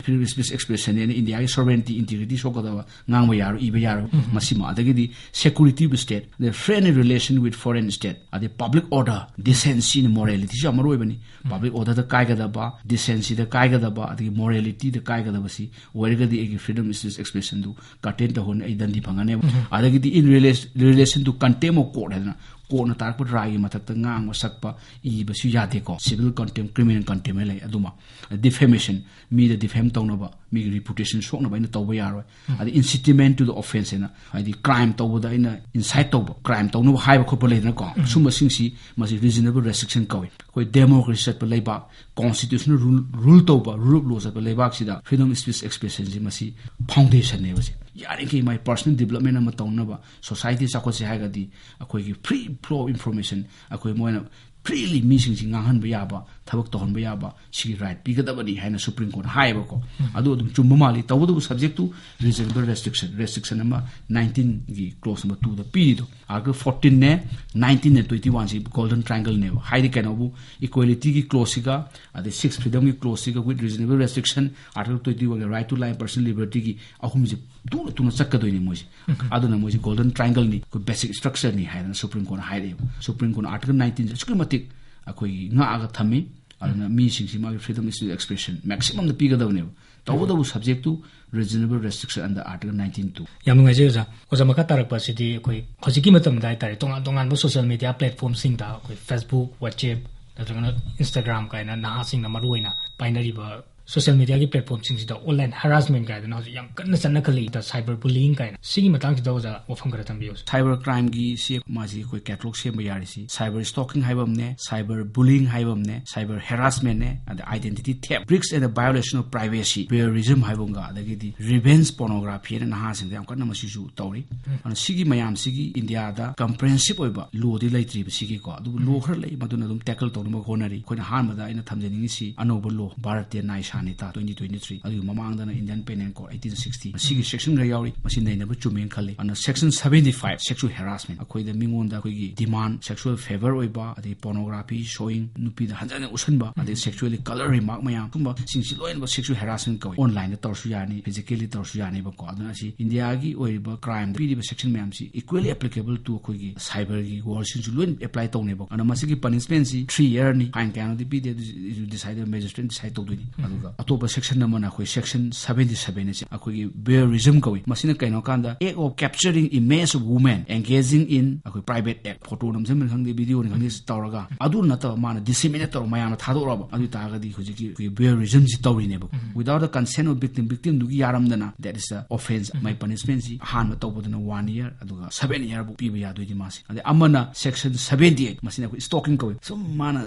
Freedom of speech expression ꯅꯦꯅ ꯏꯟꯗꯤꯌꯥꯒꯤ sovereignty, integrity ꯁꯣꯛꯀꯗꯕ, ꯉꯥꯡꯕ ꯌꯥꯔꯣꯏ, ꯏꯕ ꯌꯥꯔꯣꯏ꯫ ꯃꯁꯤꯃ, ꯑꯗꯒꯤꯗꯤ security of state, the friendly relation with foreign state, ꯑꯗꯩ public order, decency and morality ꯁꯨ ꯌꯥꯝ ꯃꯔꯨ ꯑꯣꯏꯕꯅꯤ꯫ Public order ꯗ ꯀꯥꯏꯒꯗꯕ, decency ꯗ ꯀꯥꯏꯒꯗꯕ, ꯑꯗꯒꯤ morality ꯗ ꯀꯥꯏꯒꯗꯕꯁꯤ ꯑꯣꯏꯔꯒꯗꯤ ꯑꯩꯒꯤ freedom of speech expression do curtail ꯇꯧꯍꯟ, ꯑꯩ ꯗꯟꯗꯤ ꯐꯪꯒꯅꯦꯕ꯫ ꯑꯗꯒꯤꯗꯤ in relation, relation to contempt of court ꯍꯥꯏꯗꯅ, court ꯅ ꯇꯥꯔꯛꯄ ꯔꯥꯏꯒꯤ ꯃꯊꯛꯇ ꯉꯥꯡꯕ ꯁꯛꯄ ꯏꯕꯁꯨ ꯌꯥꯗꯦꯀꯣ꯫ Civil contempt, criminal contempt ꯍꯥꯏ ꯂꯩ꯫ ꯑꯗꯨꯃ defamation, ꯃꯤꯗ defame ꯇꯧꯅꯕ, ꯃꯤꯒꯤ reputation ꯁꯣꯛꯅꯕ ꯑꯩꯅ ꯇꯧꯕ ꯌꯥꯔꯣꯏ꯫ ꯑꯗꯩ incitement to the offence ꯍꯥꯏꯅ, ꯍꯥꯏꯗꯤ crime ꯇꯧꯕꯗ ꯑꯩꯅ incite ꯇꯧꯕ, crime ꯇꯧꯅꯕ ꯍꯥꯏꯕ ꯈꯣꯠꯄ ꯂꯩꯗꯅꯀꯣ꯫ ꯁꯨꯝꯕꯁꯤꯡꯁꯤ, ꯃꯁꯤ reasonable restriction ꯀꯧꯏ꯫ ꯑꯩꯈꯣꯏ democracy ꯆꯠꯄ ꯂꯩꯕꯥꯛ, constitutional rule, rule ꯇꯧꯕ, rule of law ꯆꯠꯄ ꯂꯩꯕꯥꯛꯁꯤꯗ freedom of speech expression ꯁꯤ ꯃꯁꯤ foundation ꯅꯦꯕ꯫ ꯁꯤ ꯌꯥꯔꯤꯈꯩ ꯃꯥꯏ personal development ꯑꯃ ꯇꯧꯅꯕ, society ꯆꯥꯎꯈꯠꯁꯦ ꯍꯥꯏꯔꯒꯗꯤ ꯑꯩꯈꯣꯏꯒꯤ free flow of information, ꯑꯩꯈꯣꯏ ꯃꯣꯏꯅ freely ꯃꯤꯁꯤꯡꯁꯤ ꯉꯥꯡꯍꯟꯕ ꯌꯥꯕ, ꯊꯕꯛ ꯇꯧꯍꯟꯕ ꯌꯥꯕ, ꯁꯤꯒꯤ right ꯄꯤꯒꯗꯕꯅꯤ ꯍꯥꯏꯅ Supreme Court ꯍꯥꯏꯌꯦꯕꯀꯣ꯫ ꯑꯗꯨ ꯑꯗꯨꯝ ꯆꯨꯝꯕ ꯃꯥꯜꯂꯤ꯫ ꯇꯧꯕꯇꯕꯨ subject to reasonable restriction, restriction ꯑꯃ nineteen ꯒꯤ clause number two ꯗ ꯄꯤꯔꯤꯗꯣ꯫ Article fourteen ꯅꯦ, nineteen ꯅꯦ, twenty one ꯁꯤ Golden Triangle ꯅꯦꯕ꯫ ꯍꯥꯏꯗꯤ ꯀꯩꯅꯣꯕꯨ, equality ꯒꯤ clause ꯁꯤꯒ, ꯑꯗꯩ six freedom ꯒꯤ clause ꯁꯤꯒ with reasonable restriction, Article twenty one ꯒꯤ right to life, personal liberty ꯒꯤ ꯑꯍꯨꯝꯁꯦ ꯇꯨꯅ ꯇꯨꯅ ꯆꯠꯀꯗꯣꯏꯅꯤ ꯃꯣꯏꯁꯦ꯫ ꯑꯗꯨꯅ ꯃꯣꯏꯁꯦ Golden Triangle ꯅꯤ, ꯑꯩꯈꯣꯏ basic structure ꯅꯤ ꯍꯥꯏꯗꯅ Supreme Court ꯅ ꯍꯥꯏꯔꯛꯑꯦꯕ꯫ Supreme Court ꯅ Article nineteen ꯁꯦ ꯑꯁꯨꯛꯀꯤ ꯃꯇꯤꯛ ꯑꯩꯈꯣꯏꯒꯤ ꯉꯥꯛꯑꯒ ꯊꯝꯃꯤ꯫ ꯑꯗꯨꯅ ꯃꯤꯁꯤꯡꯁꯤ ꯃꯥꯒꯤ freedom of speech expression maximum ꯗ ꯄꯤꯒꯗꯕꯅꯦꯕ꯫ ꯇꯧꯕꯇꯕꯨ subject to reasonable restriction under Article nineteen two꯫ ꯌꯥꯝ ꯅꯨꯡꯉꯥꯏꯖꯩ ꯑꯣꯖꯥ꯫ ꯑꯣꯖꯥ, ꯃꯈꯥ ꯇꯥꯔꯛꯄ ꯑꯁꯤꯗꯤ ꯑꯩꯈꯣꯏ ꯍꯧꯖꯤꯛꯀꯤ ꯃꯇꯝꯗ ꯍꯥꯏꯇꯥꯔꯦ, ꯇꯣꯉꯥꯟ ꯇꯣꯉꯥꯟꯕ social media platform ꯁꯤꯡꯗ, ꯑꯩꯈꯣꯏ Facebook, WhatsApp ꯅꯠꯇ꯭ꯔꯒꯅ Instagram ꯀꯥꯏꯅ ꯅꯍꯥꯁꯤꯡꯅ ꯃꯔꯨꯑꯣꯏꯅ ꯄꯥꯏꯅꯔꯤꯕ social media ꯒꯤ platform ꯁꯤꯡꯁꯤꯗ online harassment ꯀꯥꯏꯗꯅ ꯍꯧꯖꯤꯛ ꯌꯥꯝ ꯀꯟꯅ ꯆꯠꯅꯈꯠꯂꯛꯏ, cyber bullying ꯀꯥꯏꯅ꯫ ꯁꯤꯒꯤ ꯃꯇꯥꯡꯁꯤꯗ ꯑꯣꯖꯥ ꯋꯥꯐꯝ ꯈꯔ ꯊꯝꯕꯤꯌꯨ꯫ Cyber crime ꯒꯤ ꯁꯤ ꯃꯥꯁꯤ ꯑꯩꯈꯣꯏ catalog ꯁꯦꯝꯕ ꯌꯥꯔꯤꯁꯤ cyber stalking ꯍꯥꯏꯕ ꯑꯃꯅꯦ, cyber bullying ꯍꯥꯏꯕ ꯑꯃꯅꯦ, cyber harassment ꯅꯦ, ꯑꯗ identity theft, breach and violation of privacy, voyeurism ꯍꯥꯏꯕ ꯑꯃꯒ, ꯑꯗꯒꯤꯗꯤ revenge pornography ꯍꯥꯏꯅ ꯅꯍꯥꯁꯤꯡꯗ ꯌꯥꯝ ꯀꯟꯅ ꯃꯁꯤꯁꯨ ꯇꯧꯔꯤ꯫ ꯑꯗꯨꯅ ꯁꯤꯒꯤ ꯃꯌꯥꯝꯁꯤꯒꯤ ꯏꯟꯗꯤꯌꯥꯗ comprehensive ꯑꯣꯏꯕ law ꯗꯤ ꯂꯩꯇ꯭ꯔꯤꯕ ꯁꯤꯒꯤꯀꯣ꯫ ꯑꯗꯨꯕꯨ law ꯈꯔ ꯂꯩ, ꯃꯗꯨꯅ ꯑꯗꯨꯝ tackle ꯇꯧꯅꯕ ꯍꯣꯠꯅꯔꯤ꯫ ꯑꯩꯈꯣꯏꯅ ꯑꯍꯥꯟꯕꯗ ꯑꯩꯅ ꯊꯝꯖꯅꯤꯡꯉꯤꯁꯤ ꯑꯅꯧꯕ law, Bharatiya ꯅ꯭ꯌꯥꯌ Anita twenty twenty three, ꯑꯗꯨꯒꯤ ꯃꯃꯥꯡꯗꯅ Indian Penal Code eighteen sixty, ꯃꯁꯤꯒꯤ section ꯈꯔ ꯌꯥꯎꯔꯤ꯫ ꯃꯁꯤ ꯅꯩꯅꯕ ꯆꯨꯝꯃꯦꯅ ꯈꯜꯂꯤ꯫ ꯑꯗꯨꯅ section seventy five, sexual harassment, ꯑꯩꯈꯣꯏꯗ ꯃꯤꯉꯣꯟꯗ ꯑꯩꯈꯣꯏꯒꯤ demand, sexual favor ꯑꯣꯏꯕ, ꯑꯗꯩ pornography showing, ꯅꯨꯄꯤꯗ ꯍꯟꯖꯟ ꯍꯟꯖꯟ ꯎꯠꯁꯟꯕ, ꯑꯗꯩ sexually colored remark ꯃꯌꯥꯝ, ꯁꯨꯝꯕ ꯁꯤꯡꯁꯤ ꯂꯣꯏꯅꯃꯛ sexual harassment ꯀꯧꯏ꯫ Online ꯗ ꯇꯧꯔꯁꯨ ꯌꯥꯅꯤ, physically ꯇꯧꯔꯁꯨ ꯌꯥꯅꯤꯕꯀꯣ꯫ ꯑꯗꯨꯅ ꯑꯁꯤ India ꯒꯤ ꯑꯣꯏꯔꯤꯕ crime ꯗ ꯄꯤꯔꯤꯕ section ꯃꯌꯥꯝꯁꯤ equally applicable to ꯑꯩꯈꯣꯏꯒꯤ cyber ꯒꯤ world ꯁꯤꯡꯁꯨ ꯂꯣꯏꯅ apply ꯇꯧꯅꯦꯕꯀꯣ꯫ ꯑꯗꯨꯅ ꯃꯁꯤꯒꯤ punishment ꯁꯤ three year ꯅꯤ꯫ Fine ꯀꯌꯥꯅꯣꯗꯤ ꯄꯤꯗꯦ, ꯑꯗꯨ decide, magistrate decide ꯇꯧꯗꯣꯏꯅꯤ꯫ ꯑꯗꯨꯒ ꯑꯇꯣꯞꯄ section ꯑꯃꯅ ꯑꯩꯈꯣꯏ section seventy seven ꯑꯁꯤ ꯑꯩꯈꯣꯏꯒꯤ voyeurism ꯀꯧꯏ꯫ ꯃꯁꯤꯅ ꯀꯩꯅꯣ ꯀꯥꯟꯗ, act of capturing image of woman engaging in ꯑꯩꯈꯣꯏ private act, photo ꯅꯝꯁꯤꯟꯕꯅꯤ ꯈꯪꯗꯦ, video ꯅꯤ ꯈꯪꯗꯦ, ꯇꯧꯔꯒ, ꯑꯗꯨ ꯅꯠꯇꯕ ꯃꯥꯅ disseminate ꯇꯧꯔꯒ ꯃꯌꯥꯝꯅ ꯊꯥꯗꯣꯛꯑꯕ, ꯑꯗꯨ ꯑꯣꯏꯇꯥꯔꯒꯗꯤ ꯍꯧꯖꯤꯛꯀꯤ ꯑꯩꯈꯣꯏꯒꯤ voyeurism ꯁꯤ ꯇꯧꯔꯤꯅꯦꯕ꯫ Without the consent of victim, victim ꯗꯨꯒꯤ ꯌꯥꯔꯝꯗꯅ, that is the offence, my punishment ꯁꯤ ꯑꯍꯥꯟꯕ ꯇꯧꯕꯗꯅ one year, ꯑꯗꯨꯒ seven year ꯐꯥꯎ ꯄꯤꯕ ꯌꯥꯗꯣꯏꯅꯤ ꯃꯥꯁꯦ꯫ ꯑꯗꯩ ꯑꯃꯅ section seventy eight, ꯃꯁꯤꯅ ꯑꯩꯈꯣꯏ stalking ꯀꯧꯏ꯫ ꯁꯨꯝ ꯃꯥꯅ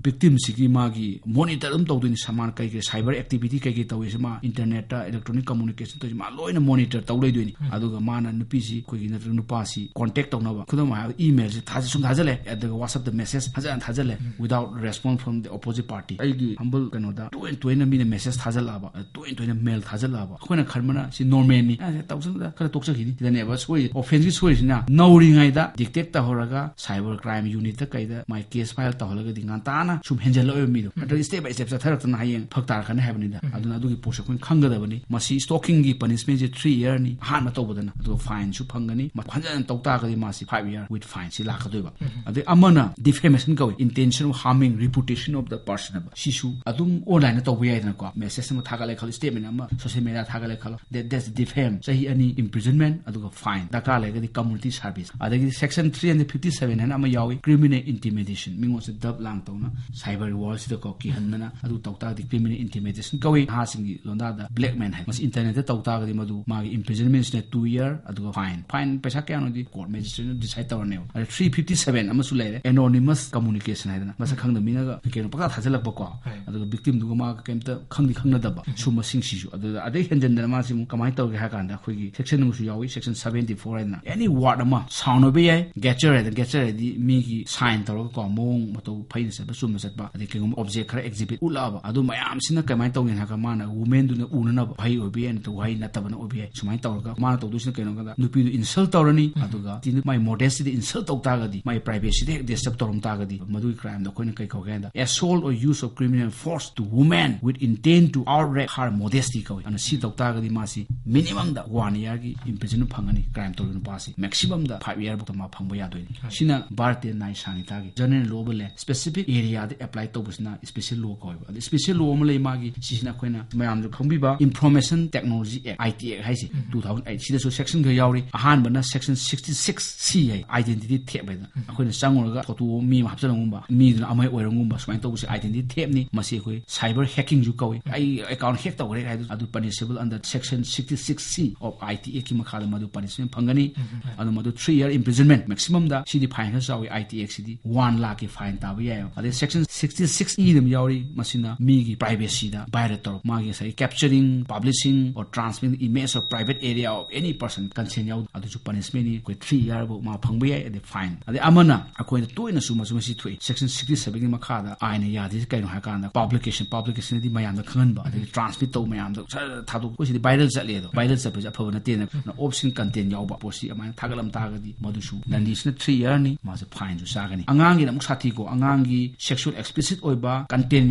victim ꯁꯤꯒꯤ ꯃꯥꯒꯤ monitor ꯑꯗꯨꯝ ꯇꯧꯗꯣꯏꯅꯤ, ꯁ-, ꯃꯥꯅ ꯀꯩ ꯀꯩ cyber activity ꯀꯩ ꯀꯩ ꯇꯧꯏꯁꯦ, ꯃꯥ internet ꯇ, electronic communication ꯇꯧꯏꯁꯦ, ꯃꯥ ꯂꯣꯏꯅ monitor ꯇꯧ ꯂꯩꯗꯣꯏꯅꯤ꯫ ꯑꯗꯨꯒ ꯃꯥꯅ ꯅꯨꯄꯤꯁꯤ, ꯑꯩꯈꯣꯏꯒꯤ ꯅꯠꯇ꯭ꯔꯒ ꯅꯨꯄꯥꯁꯤ contact ꯇꯧꯅꯕ, ꯈꯨꯗꯝ ꯑꯣꯏꯅ ꯍꯥꯏꯔꯕꯗ, email ꯁꯤ ꯊꯥꯖ-, ꯁꯨꯝ ꯊꯥꯖꯜꯂꯦ, ꯑꯗꯨꯒ WhatsApp ꯇ message ꯐꯖꯅ ꯊꯥꯖꯜꯂꯦ, without response from the opposite party꯫ ꯑꯩꯒꯤ humble ꯀꯩꯅꯣꯗ ꯇꯣꯏꯅ ꯇꯣꯏꯅ ꯃꯤꯅ message ꯊꯥꯖꯜꯂꯛꯑꯕ, ꯇꯣꯏꯅ ꯇꯣꯏꯅ mail ꯊꯥꯖꯜꯂꯛꯑꯕ, ꯑꯩꯈꯣꯏꯅ ꯈꯟꯕꯅ ꯁꯤ normal ꯅꯤ, ꯑꯦ, ꯇꯧꯁꯅꯨꯗ, ꯈꯔ ꯇꯣꯛꯆꯈꯤꯅꯤ, ꯁꯤꯗꯅꯦꯕ ꯁꯣꯏꯔꯤꯁꯦ꯫ Offence ꯀꯤ ꯁꯣꯏꯔꯤꯁꯤꯅ, ꯅꯧꯔꯤꯉꯩꯗ detect ꯇꯧꯍꯧꯔꯒ cyber crime unit ꯇ ꯀꯩꯗ ꯃꯥꯏ case file ꯇꯧꯍꯜꯂꯒꯗꯤ ꯉꯟꯇꯥꯅ ꯁꯨꯝ ꯍꯦꯟꯖꯜꯂꯛꯑꯣꯏꯕ ꯃꯤꯗꯣ꯫ ꯅꯠꯇ꯭ꯔꯒ step by step ꯆꯠꯊꯔꯛꯇꯅ ꯍꯌꯦꯡ ꯐꯔꯛ ꯇꯥꯔꯛꯀꯅꯤ ꯍꯥꯏꯕꯅꯤꯗ꯫ ꯑꯗꯨꯅ ꯑꯗꯨꯒꯤ ꯄꯣꯠꯁꯦ ꯑꯩꯈꯣꯏꯅ ꯈꯪꯒꯗꯕꯅꯤ꯫ ꯃꯁꯤ stalking ꯒꯤ punishment ꯁꯦ three year ꯅꯤ, ꯑꯍꯥꯟꯕ ꯇꯧꯕꯗꯅ, ꯑꯗꯨꯒ fine ꯁꯨ ꯐꯪꯒꯅꯤ꯫ ꯃ-, ꯍꯟꯖꯟ ꯍꯟꯖꯟ ꯇꯧ ꯇꯥꯔꯒꯗꯤ ꯃꯥꯁꯤ five year with fine ꯁꯤ ꯂꯥꯛꯀꯗꯣꯏꯕ꯫ ꯑꯗꯩ ꯑꯃꯅ defamation ꯀꯧꯏ, intention of harming reputation of the person ꯍꯥꯏꯕ꯫ ꯁꯤꯁꯨ ꯑꯗꯨꯝ online ꯗ ꯇꯧꯕ ꯌꯥꯏꯗꯅꯀꯣ꯫ Message ꯑꯃ ꯊꯥꯒꯠꯂꯦ ꯈꯜꯂꯣ, statement ꯑꯃ social media ꯊꯥꯒꯠꯂꯦ ꯈꯜꯂꯣ, that, that's defame, ꯆꯍꯤ ꯑꯅꯤ imprisonment, ꯑꯗꯨꯒ fine, ꯗꯔꯀꯥꯔ ꯂꯩꯔꯒꯗꯤ community service꯫ ꯑꯗꯒꯤ section three hundred fifty seven ꯍꯥꯏꯅ ꯑꯃ ꯌꯥꯎꯏ, criminal intimidation, ꯃꯤꯉꯣꯟꯁꯦ ꯗꯞ ꯂꯥꯡ ꯇꯧꯅ cyber world ꯁꯤꯗꯀꯣ ꯀꯤꯍꯟꯗꯅ ꯑꯗꯨ ꯇꯧ ꯇꯥꯔꯒꯗꯤ criminal intimidation ꯀꯧꯏ꯫ ꯅꯍꯥꯁꯤꯡꯒꯤ ꯂꯣꯟꯗꯥꯗ blackmail ꯍꯥꯏ꯫ ꯃꯁꯤ internet ꯇ ꯇꯧ ꯇꯥꯔꯒꯗꯤ ꯃꯗꯨ ꯃꯥꯒꯤ imprisonment ꯁꯤꯅ two year, ꯑꯗꯨꯒ fine, fine ꯄꯩꯁꯥ ꯀꯌꯥꯅꯣꯗꯤ court magistrate ꯅ decide ꯇꯧꯔꯅꯦꯕ꯫ ꯑꯗ three fifty seven ꯑꯃꯁꯨ ꯂꯩꯔꯦ, anonymous communication ꯍꯥꯏꯗꯅ, ꯃꯁꯛ ꯈꯪꯗꯕ ꯃꯤꯅꯒ ꯀꯩꯅꯣ ꯄꯪꯊꯥ ꯊꯥꯖꯤꯜꯂꯛꯄꯀꯣ꯫ ꯑꯗꯨꯒ victim ꯗꯨꯒ ꯃꯥꯒ ꯀꯩꯝꯇ ꯈꯪꯗꯤ ꯈꯪꯅꯗꯕ, ꯁꯨꯝꯕꯁꯤꯡꯁꯤꯁꯨ꯫ ꯑꯗꯨꯗ ꯑꯗꯩ ꯍꯦꯟꯖꯟꯗꯅ ꯃꯥꯁꯤ ꯑꯃꯨꯛ ꯀꯃꯥꯏꯅ ꯇꯧꯒꯦ ꯍꯥꯏ ꯀꯥꯟꯗ, ꯑꯩꯈꯣꯏꯒꯤ section ꯑꯃꯁꯨ ꯌꯥꯎꯏ, section seventy four ꯍꯥꯏꯗꯅ, any word ꯑꯃ, sound ꯑꯣꯏꯕ ꯌꯥꯏ, gesture ꯍꯥꯏꯗꯅ, gesture ꯍꯥꯏꯗꯤ ꯃꯤꯒꯤ sign ꯇꯧꯔꯒꯀꯣ, ꯃꯑꯣꯡ ꯃꯇꯧ ꯐꯩꯅ ꯆꯠꯄ, ꯆꯨꯝꯅ ꯆꯠꯄ, ꯑꯗꯩ ꯀꯩꯒꯨꯝꯕ object ꯈꯔ exhibit ꯎꯠꯂꯛꯑꯕ, ꯑꯗꯨ ꯃꯌꯥꯝꯁꯤꯅ ꯀꯃꯥꯏꯅ ꯇꯧꯒꯦ ꯍꯥꯏꯔꯒ, ꯃꯥꯅ womanꯗꯨꯅ ꯎꯅꯅꯕ ꯋꯥꯍꯩ ꯑꯣꯏꯕ ꯌꯥꯏ, ꯅꯠꯇ꯭ꯔꯒ ꯋꯥꯍꯩ ꯅꯠꯇꯕꯅ ꯑꯣꯏꯕ ꯌꯥꯏ꯫ ꯁꯨꯃꯥꯏꯅ ꯇꯧꯔꯒ ꯃꯥꯅ ꯇꯧꯗꯣꯏꯁꯤꯅ ꯀꯩꯅꯣ ꯍꯥꯏꯕꯗ, ꯅꯨꯄꯤꯗꯨ insult ꯇꯧꯔꯅꯤ, ꯑꯗꯨꯒ ꯃꯥꯏ modestyꯗ insult ꯇꯧ ꯇꯥꯔꯒꯗꯤ, ꯃꯥꯏ privacyꯗ ꯍꯦꯛ disturb ꯇꯧꯔꯝ ꯇꯥꯔꯒꯗꯤ, ꯃꯗꯨꯒꯤ crimeꯗꯣ ꯑꯩꯈꯣꯏꯅ ꯀꯩ ꯀꯧꯒꯦ ꯍꯥꯏꯗ, assault or use of criminal force to woman with intent to outrage her modesty ꯀꯧꯏ꯫ ꯑꯗꯨꯅ ꯁꯤ ꯇꯧ ꯇꯥꯔꯒꯗꯤ ꯃꯥꯁꯤ minimumꯗ one yearꯒꯤ imprisonment ꯐꯪꯒꯅꯤ, crime ꯇꯧꯔꯤꯕ ꯅꯨꯄꯥꯁꯤ꯫ Maximumꯗ five year ꯐꯥꯎꯗ ꯃꯥ ꯐꯪꯕ ꯌꯥꯗꯣꯏꯅꯤ꯫ ꯁꯤꯅ ꯚꯥꯔꯠꯇ ꯅꯥꯏ ꯁꯥꯡꯉꯤ ꯇꯥꯒꯤ general law ꯑꯃ ꯂꯩ, specific areaꯗ apply ꯇꯧꯕꯁꯤꯅ special law ꯀꯧꯋꯦꯕ꯫ ꯑꯗ special law ꯑꯃ ꯂꯩ ꯃꯥꯒꯤ, ꯁꯤꯁꯤꯅ ꯑꯩꯈꯣꯏꯅ ꯃꯌꯥꯝꯁꯨ ꯈꯪꯕꯤꯕ Information Technology Act, I T Act ꯍꯥꯏꯁꯦ, two thousand eight, ꯁꯤꯗꯁꯨ section ꯈꯔ ꯌꯥꯎꯔꯤ꯫ ꯑꯍꯥꯟꯕꯅ section sixty six C ꯍꯥꯏ, identity theft ꯍꯥꯏꯗꯅ꯫ ꯑꯩꯈꯣꯏꯅ ꯆꯪꯉꯨꯔꯒ photo ꯑꯃ ꯃꯤ ꯑꯃ ꯍꯥꯞꯆꯤꯜꯂꯝꯒꯨꯝꯕ, ꯃꯤꯗꯨꯅ ꯑꯃ ꯑꯣꯏꯔꯝꯒꯨꯝꯕ, ꯁꯨꯃꯥꯏꯅ ꯇꯧꯕꯁꯦ identity theftꯅꯤ꯫ ꯃꯁꯤ ꯑꯩꯈꯣꯏ cyber hackingꯁꯨ ꯀꯧꯏ꯫ ꯑꯩ account hack ꯇꯧꯈ꯭ꯔꯦ ꯍꯥꯏꯗꯨ, ꯑꯗꯨ punishable under section sixty six C of I T Actꯀꯤ ꯃꯈꯥꯗ ꯃꯗꯨ punishment ꯐꯪꯒꯅꯤ꯫ ꯑꯗꯨ ꯃꯗꯨ three year imprisonment maximumꯗ, ꯁꯤꯗꯤ fine ꯈꯔ ꯆꯥꯎꯏ, I T Acꯁꯤꯗꯤ one lakhꯀꯤ fine ꯇꯥꯕ ꯌꯥꯏꯑꯕ꯫ ꯑꯗꯩ section sixty six E ꯑꯃ ꯌꯥꯎꯔꯤ, ꯃꯁꯤꯅ ꯃꯤꯒꯤ privacyꯗ violate ꯇꯧꯔꯛꯄ, ꯃꯥꯒꯤ ꯉꯁꯥꯏ capturing, publishing or transmitting image of private area of any person consent ꯌꯥꯎ, ꯑꯗꯨꯁꯨ punishmentꯅꯤ꯫ ꯑꯩꯈꯣꯏ three year ꯐꯥꯎ ꯃꯥ ꯐꯪꯕ ꯌꯥꯏ, ꯑꯗꯩ fine꯫ ꯑꯗꯩ ꯑꯃꯅ ꯑꯩꯈꯣꯏꯅ ꯇꯣꯏꯅꯁꯨ ꯃꯁꯤ, ꯃꯁꯤ ꯊꯣꯛꯏ, section sixty sevenꯒꯤ ꯃꯈꯥꯗ ꯑꯥꯏꯟꯅ ꯌꯥꯗ꯭ꯔꯤꯁꯦ ꯀꯩꯅꯣ ꯍꯥꯏ ꯀꯥꯟꯗ, publicationꯗꯤ ꯃꯌꯥꯝꯗ ꯈꯪꯍꯟꯕ, ꯑꯗꯒꯤ transmit ꯇꯧꯕ ꯃꯌꯥꯝꯗ ꯁꯔ ꯊꯥꯗꯣꯛꯄ, ꯁꯤꯗꯤ viral ꯆꯠꯂꯦ꯫ ꯑꯗꯣ viral ꯆꯠꯄꯁꯦ ꯑꯐꯕ ꯅꯠꯇꯦꯅ, obscene content ꯌꯥꯎꯕ ꯄꯣꯠꯁꯤ ꯑꯗꯨꯃꯥꯏꯅ ꯊꯥꯒꯠꯂꯝ ꯇꯥꯔꯒꯗꯤ ꯃꯗꯨꯁꯨ ꯂꯟꯗꯤꯁꯤꯅ three yearꯅꯤ, ꯃꯥꯁꯦ fineꯁꯨ ꯆꯥꯒꯅꯤ꯫ ꯑꯉꯥꯡꯒꯤꯅ ꯑꯃꯨꯛ ꯁꯥꯊꯤꯀꯣ, ꯑꯉꯥꯡꯒꯤ sexual explicit ꯑꯣꯏꯕ content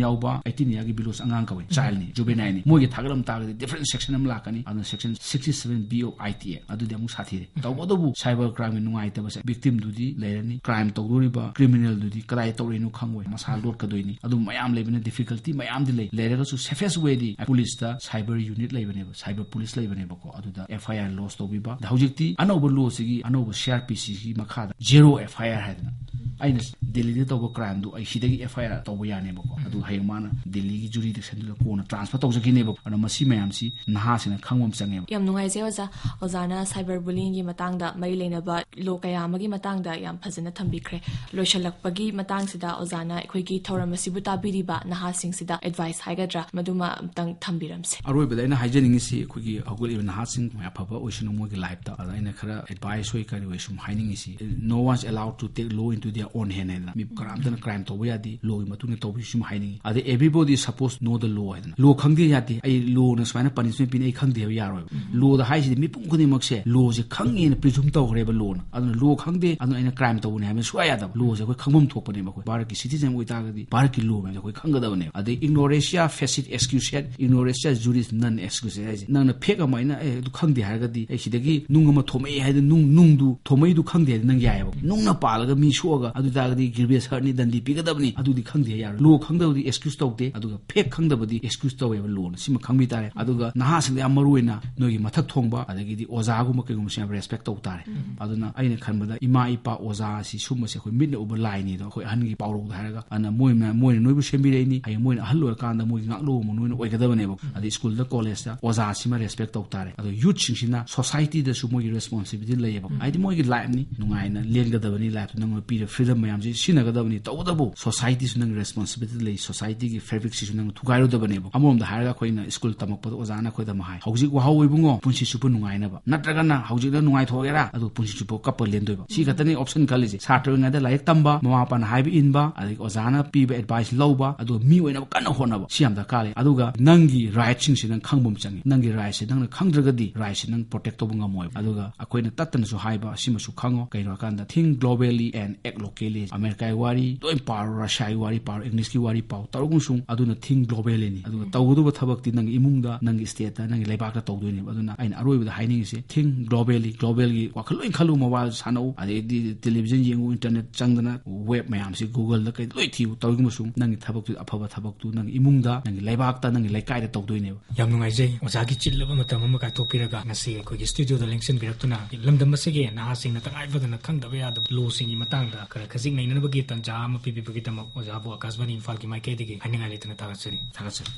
ꯌꯥꯎꯕ, eighteen yearꯒꯤ belowꯁꯦ ꯑꯉꯥꯡ ꯀꯧꯋꯦ, childꯅꯤ, juvenileꯅꯤ꯫ ꯃꯣꯏꯒꯤ ꯊꯥꯒꯠꯂꯝ ꯇꯥꯔꯒꯗꯤ different section ꯑꯃ ꯂꯥꯛꯀꯅꯤ, ꯑꯗꯨꯅ section sixty seven B of I T Act, ꯑꯗꯨꯗꯤ ꯑꯃꯨꯛ ꯁꯥꯊꯤꯔꯦ꯫ ꯇꯧꯕꯇꯕꯨ cyber crimeꯒꯤ ꯅꯨꯡꯉꯥꯏꯇꯕꯁꯦ victimꯗꯨꯗꯤ ꯂꯩꯔꯅꯤ, crime ꯇꯧꯗꯣꯔꯤꯕ criminalꯗꯨꯗꯤ ꯀꯗꯥꯏ ꯇꯧꯔꯤꯅꯣ ꯈꯪꯉꯣꯏ, ꯃꯁꯥ ꯂꯣꯠꯀꯗꯣꯏꯅꯤ꯫ ꯑꯗꯨ ꯃꯌꯥꯝ ꯂꯩꯕꯅ difficulty ꯃꯌꯥꯝꯗꯤ ꯂꯩ꯫ ꯂꯩꯔꯒꯁꯨ safest wayꯗꯤ policeꯇ cyber unit ꯂꯩꯕꯅꯦꯕ, cyber police ꯂꯩꯕꯅꯦꯕꯀꯣ, ꯑꯗꯨꯗ F I R lodge ꯇꯧꯕꯤꯕ꯫ ꯑꯗ ꯍꯧꯖꯤꯛꯇꯤ ꯑꯅꯧꯕ lawꯁꯤꯒꯤ, ꯑꯅꯧꯕ C R P Cꯒꯤ ꯃꯈꯥꯗ zero F I R ꯍꯥꯏꯗꯅ, ꯑꯩꯅ ꯗꯦꯜꯂꯤꯗ ꯇꯧꯕ crimeꯗꯨ ꯑꯩ ꯁꯤꯗꯒꯤ F I R ꯇꯧꯕ ꯌꯥꯅꯦꯕꯀꯣ, ꯑꯗꯨ ꯍꯌꯦꯡ ꯃꯥꯅ ꯗꯦꯜꯂꯤꯒꯤ jurisdictionꯗꯨꯗ ꯀꯣꯟꯅ transfer ꯇꯧꯖꯈꯤꯅꯦꯕ꯫ ꯑꯗꯨꯅ ꯃꯁꯤ ꯃꯌꯥꯝꯁꯤ ꯅꯍꯥꯁꯤꯡꯅ ꯈꯪꯕ ꯑꯃ ꯆꯪꯉꯦꯕ꯫ ꯌꯥꯝ ꯅꯨꯡꯉꯥꯏꯖꯩ ꯑꯣꯖꯥ, ꯑꯣꯖꯥꯅ cyber bullyingꯒꯤ ꯃꯇꯥꯡꯗ, ꯃꯔꯤ ꯂꯩꯅꯕ law ꯀꯌꯥ ꯑꯃꯒꯤ ꯃꯇꯥꯡꯗ ꯌꯥꯝ ꯐꯖꯅ ꯊꯝꯕꯤꯈ꯭ꯔꯦ꯫ ꯂꯣꯏꯁꯤꯜꯂꯛꯄꯒꯤ ꯃꯇꯥꯡꯁꯤꯗ ꯑꯣꯖꯥꯅ ꯑꯩꯈꯣꯏꯒꯤ ꯊꯧꯔꯝ ꯑꯁꯤꯕꯨ ꯇꯥꯕꯤꯔꯤꯕ ꯅꯍꯥꯁꯤꯡꯁꯤꯗ advice ꯍꯥꯏꯒꯗ꯭ꯔꯥ, ꯃꯗꯨꯃ ꯑꯝꯇꯪ ꯊꯝꯕꯤꯔꯝꯁꯦ꯫ ꯑꯔꯣꯏꯕꯗ ꯑꯩꯅ ꯍꯥꯏꯖꯅꯤꯡꯉꯤꯁꯤ, ꯑꯩꯈꯣꯏꯒꯤ ꯍꯧꯒꯠꯂꯤꯕ ꯅꯍꯥꯁꯤꯡ ꯃꯣꯏ ꯑꯐꯕ ꯑꯣꯏꯁꯅꯨ ꯃꯣꯏꯒꯤ lifeꯇ꯫ ꯑꯗ ꯑꯩꯅ ꯈꯔ advice ꯑꯣꯏ ꯀꯔꯤ ꯑꯣꯏ ꯁꯨꯝ ꯍꯥꯏꯅꯤꯡꯉꯤꯁꯤ, no one's allowed to take law into their On hand ꯍꯥꯏꯗꯅ, ꯃꯤ ꯀꯅꯥꯝꯇꯅ ꯀ꯭ꯔꯥꯏꯝ ꯇꯧꯕ ꯌꯥꯗꯦ, ꯂꯣꯒꯤ ꯃꯇꯨꯡꯗ ꯇꯧꯕꯤꯁꯨ ꯁꯤꯃ ꯍꯥꯏꯅꯤꯡꯉꯤ꯫ ꯑꯗꯩ everybody suppose know the law ꯍꯥꯏꯗꯅ, ꯂꯣ ꯈꯪꯗꯦ ꯌꯥꯗꯦ, ꯑꯩ ꯂꯣꯅ ꯁꯨꯃꯥꯏꯅ ꯄꯅꯤꯁꯃꯦꯟ ꯄꯤꯅꯤ ꯑꯩ ꯈꯪꯗꯦ ꯍꯥꯏꯕ ꯌꯥꯔꯣꯏꯕ꯫ ꯂꯣꯗ ꯍꯥꯏꯁꯤꯗꯤ ꯃꯤꯄꯨꯝ ꯈꯨꯗꯤꯡꯃꯛꯁꯦ ꯂꯣꯁꯦ ꯈꯪꯉꯦꯅ ꯄ꯭ꯔꯤꯖꯨꯝ ꯇꯧꯈ꯭ꯔꯦꯕ ꯂꯣꯅ꯫ ꯑꯗꯨꯅ ꯂꯣ ꯈꯪꯗꯦ, ꯑꯗꯨꯅ ꯑꯩꯅ ꯀ꯭ꯔꯥꯏꯝ ꯇꯧꯕꯅꯦ ꯍꯥꯏꯕ ꯁꯨꯡꯌꯥ ꯌꯥꯗꯕ꯫ ꯂꯣꯁꯦ ꯑꯩꯈꯣꯏ ꯈꯪꯐꯝ ꯊꯣꯛꯄꯅꯦꯕ꯫ ꯑꯩꯈꯣꯏ ꯚꯥꯔꯠꯀꯤ ꯁꯤꯇꯤꯖꯦꯟ ꯑꯣꯏꯇꯥꯔꯒꯗꯤ ꯚꯥꯔꯠꯀꯤ ꯂꯣ ꯃꯌꯥꯝꯁꯦ ꯑꯩꯈꯣꯏ ꯈꯪꯒꯗꯕꯅꯦꯕ꯫ ꯑꯗꯩ ignorantia facit excusat, ignorantia juris non excusat ꯍꯥꯏꯁꯦ꯫ ꯅꯪꯅ ꯐꯦꯛ ꯑꯃ ꯑꯩꯅ ꯑꯦ ꯑꯗꯨ ꯈꯪꯗꯦ ꯍꯥꯏꯔꯒꯗꯤ, ꯑꯩ ꯁꯤꯗꯒꯤ ꯅꯨꯡ ꯑꯃ ꯊꯣꯝꯃꯛꯑꯦ ꯍꯥꯏꯗꯤ ꯅꯨꯡ, ꯅꯨꯡꯗꯨ ꯊꯣꯝꯃꯛꯏꯗꯨ ꯈꯪꯗꯦ ꯍꯥꯏꯗꯤ ꯅꯪ ꯌꯥꯏꯑꯕ꯫ ꯅꯨꯡꯅ ꯄꯥꯜꯂꯒ ꯃꯤ ꯁꯣꯛꯑꯒ ꯑꯗꯨ ꯇꯥꯔꯒꯗꯤ grievous hurtꯅꯤ, ꯗꯟꯗꯤ ꯄꯤꯒꯗꯕꯅꯤ, ꯑꯗꯨꯗꯤ ꯈꯪꯗꯦ ꯌꯥꯔꯣꯏ꯫ ꯂꯣ ꯈꯪꯗꯕꯗꯤ excuse ꯇꯧꯗꯦ, ꯑꯗꯨꯒ ꯐꯦꯛ ꯈꯪꯗꯕꯗꯤ excuse ꯇꯧꯋꯦꯕ ꯂꯣꯅ꯫ ꯁꯤꯃ ꯈꯪꯕꯤ ꯇꯥꯔꯦ꯫ ꯑꯗꯨꯒ ꯅꯍꯥꯁꯤꯡꯗ ꯌꯥꯝ ꯃꯔꯨ ꯑꯣꯏꯅ ꯅꯣꯏꯒꯤ ꯃꯊꯛ ꯊꯣꯡꯕ ꯑꯗꯒꯤꯗꯤ ꯑꯣꯖꯥꯒꯨꯝꯕ ꯀꯩꯒꯨꯝꯕꯁꯦ ꯌꯥꯝ respect ꯇꯧ ꯇꯥꯔꯦ꯫ ꯑꯗꯨꯅ ꯑꯩꯅ ꯈꯟꯕꯗ ꯏꯃꯥ ꯏꯄꯥ ꯑꯣꯖꯥ ꯑꯁꯤ ꯁꯨꯝꯕꯁꯦ ꯑꯩꯈꯣꯏ ꯃꯤꯠꯅ ꯎꯕ ꯂꯥꯏꯅꯤꯗꯣ, ꯑꯩꯈꯣꯏ ꯑꯍꯟꯒꯤ ꯄꯥꯎꯔꯧꯗ ꯍꯥꯏꯔꯒ꯫ ꯑꯗꯨꯅ ꯃꯣꯏꯅ, ꯃꯣꯏꯅ ꯅꯣꯏꯕꯨ ꯁꯦꯝꯕꯤꯔꯛꯏꯅꯤ, ꯍꯌꯦꯡ ꯃꯣꯏꯅ ꯑꯍꯜ ꯑꯣꯏꯔꯀꯥꯟꯗ ꯃꯣꯏꯒꯤ ꯉꯥꯛꯂꯧꯕ ꯅꯣꯏꯅ ꯑꯣꯏꯒꯗꯕꯅꯦꯕ꯫ ꯑꯗꯩ ꯁ꯭ꯀꯨꯜꯗ, ꯀꯣꯂꯦꯖꯇ ꯑꯣꯖꯥꯁꯤꯃ respect ꯇꯧ ꯇꯥꯔꯦ꯫ ꯑꯗꯣ youthꯁꯤꯡꯁꯤꯅ societyꯗꯁꯨ ꯃꯣꯏꯒꯤ responsibility ꯂꯩꯌꯦꯕ꯫ ꯍꯥꯏꯗꯤ ꯃꯣꯏꯒꯤ lifeꯅꯤ, ꯅꯨꯡꯉꯥꯏꯅ ꯂꯦꯟꯒꯗꯕꯅꯤ, lifeꯇꯨ ꯅꯪꯅ ꯄꯤꯔ freedom ꯃꯌꯥꯝꯁꯤ ꯁꯤꯖꯤꯟꯅꯒꯗꯕꯅꯤ꯫ ꯇꯧꯕꯇꯕꯨ societyꯁꯨ ꯅꯪꯒꯤ responsibility ꯂꯩ, societyꯒꯤ fabricꯁꯤꯁꯨ ꯅꯪꯅ ꯊꯨꯒꯥꯏꯔꯨꯗꯕꯅꯦꯕ꯫ ꯑꯃꯔꯣꯝꯗ ꯍꯥꯏꯔꯒ ꯑꯩꯈꯣꯏꯅ ꯁ꯭ꯀꯨꯜ ꯇꯝꯃꯛꯄꯗ ꯑꯣꯖꯥꯅ ꯑꯩꯈꯣꯏꯗ ꯑꯃ ꯍꯥꯏ, "ꯍꯧꯖꯤꯛ ꯋꯥꯍꯧ ꯏꯕꯨꯡꯉꯣ, ꯄꯨꯟꯁꯤ ꯆꯨꯞꯄ ꯅꯨꯡꯉꯥꯏꯅꯕ, ꯅꯠꯇ꯭ꯔꯒꯅ ꯍꯧꯖꯤꯛꯅ ꯅꯨꯡꯉꯥꯏꯊꯣꯛꯑꯒꯦꯔꯥ, ꯑꯗꯨ ꯄꯨꯟꯁꯤ ꯆꯨꯞꯄ ꯀꯞꯄ ꯂꯦꯟꯗꯣꯏꯕ"꯫ ꯁꯤ ꯈꯛꯇꯅꯤ option ꯈꯜꯂꯤꯁꯦ꯫ ꯁꯥꯇ꯭ꯔ ꯑꯣꯏꯔꯤꯉꯩꯗ ꯂꯥꯏꯔꯤꯛ ꯇꯝꯕ, ꯃꯃꯥ ꯃꯄꯥꯅ ꯍꯥꯏꯕ ꯏꯟꯕ, ꯑꯗꯒꯤ ꯑꯣꯖꯥꯅ ꯄꯤꯕ advice ꯂꯧꯕ, ꯑꯗꯨꯒ ꯃꯤ ꯑꯣꯏꯅꯕ ꯀꯟꯅ ꯍꯣꯠꯅꯕ, ꯁꯤ ꯌꯥꯝ ꯗꯔꯀꯥꯔ ꯂꯩ꯫ ꯑꯗꯨꯒ ꯅꯪꯒꯤ rightꯁꯤꯡꯁꯦ ꯅꯪ ꯈꯪꯕ ꯑꯃ ꯆꯪꯉꯤ꯫ ꯅꯪꯒꯤ rightꯁꯦ ꯅꯪꯅ ꯈꯪꯗ꯭ꯔꯒꯗꯤ rightꯁꯦ ꯅꯪ protect ꯇꯧꯕ ꯉꯝꯃꯣꯏꯕ꯫ ꯑꯗꯨꯒ ꯑꯩꯈꯣꯏꯅ ꯇꯠꯇꯅꯁꯨ ꯍꯥꯏꯕ ꯑꯁꯤꯃꯁꯨ ꯈꯪꯉꯣ꯫ ꯀꯩꯅꯣ ꯍꯥꯏꯀꯥꯟꯗ think globally and act locally꯫ ꯑꯃꯦꯔꯤꯀꯥꯒꯤ ꯋꯥꯔꯤ ꯂꯣꯏ ꯄꯥꯔꯣ, ꯔꯁꯤꯌꯥꯒꯤ ꯋꯥꯔꯤ ꯄꯥꯔꯣ, Englishꯀꯤ ꯋꯥꯔꯤ ꯄꯥꯎ, ꯇꯧꯔꯒꯨꯝꯁꯨꯡ ꯑꯗꯨꯅ think globallyꯅꯤ꯫ ꯑꯗꯨꯒ ꯇꯧꯒꯗꯕ ꯊꯕꯛꯇꯤ ꯅꯪꯒꯤ ꯏꯃꯨꯡꯗ, ꯅꯪꯒꯤ stateꯇ, ꯅꯪꯒꯤ ꯂꯩꯕꯥꯛꯇ ꯇꯧꯗꯣꯏꯅꯦꯕ꯫ ꯑꯗꯨꯅ ꯑꯩꯅ ꯑꯔꯣꯏꯕꯗ ꯍꯥꯏꯅꯤꯡꯉꯤꯁꯦ, think globally, globalꯒꯤ ꯋꯥꯈꯜ ꯂꯣꯏ ꯈꯜꯂꯨ, mobile ꯁꯥꯟꯅꯧ, ꯑꯗꯩꯗꯤ television ꯌꯦꯡꯉꯨ, internet ꯆꯪꯗꯅ web ꯃꯌꯥꯝꯁꯤ Googleꯗ ꯀꯩ ꯂꯣꯏ ꯊꯤꯌꯨ, ꯇꯧꯔꯒꯨꯝꯕꯁꯨꯡ ꯅꯪꯒꯤ ꯊꯕꯛꯇꯨ, ꯑꯐꯕ ꯊꯕꯛꯇꯨ ꯅꯪꯒꯤ ꯏꯃꯨꯡꯗ, ꯅꯪꯒꯤ ꯂꯩꯕꯥꯛꯇ, ꯅꯪꯒꯤ ꯂꯩꯀꯥꯏꯗ ꯇꯧꯗꯣꯏꯅꯦꯕ꯫ ꯌꯥꯝ ꯅꯨꯡꯉꯥꯏꯖꯩ ꯑꯣꯖꯥꯒꯤ ꯆꯤꯜꯂꯕ ꯃꯇꯝ ꯑꯃ ꯀꯥꯏꯊꯣꯛꯄꯤꯔꯒ ꯉꯁꯤ ꯑꯩꯈꯣꯏꯒꯤ studioꯗ ꯂꯦꯡꯁꯤꯟꯕꯤꯔꯛꯇꯨꯅ ꯂꯝꯗꯝ ꯑꯁꯤꯒꯤ ꯅꯍꯥꯁꯤꯡꯅ ꯇꯉꯥꯏ ꯐꯗꯅ ꯈꯪꯗꯕ ꯌꯥꯗꯕ lawꯁꯤꯡꯒꯤ ꯃꯇꯥꯡꯗ ꯈꯔ ꯈꯖꯤꯛ ꯅꯩꯅꯅꯕꯒꯤ ꯇꯥꯟꯖꯥ ꯑꯃ ꯄꯤꯕꯤꯕꯒꯤꯗꯃꯛ ꯑꯣꯖꯥꯕꯨ ꯑꯀꯥꯁꯕꯥꯅꯤ ꯏꯝꯐꯥꯜꯒꯤ ꯃꯥꯏꯀꯩꯗꯒꯤ ꯍꯥꯏꯅꯤꯡꯉꯥꯏ ꯂꯩꯇꯅ ꯊꯥꯒꯠꯆꯔꯤ꯫ ꯊꯥꯒꯠꯆꯔꯤ꯫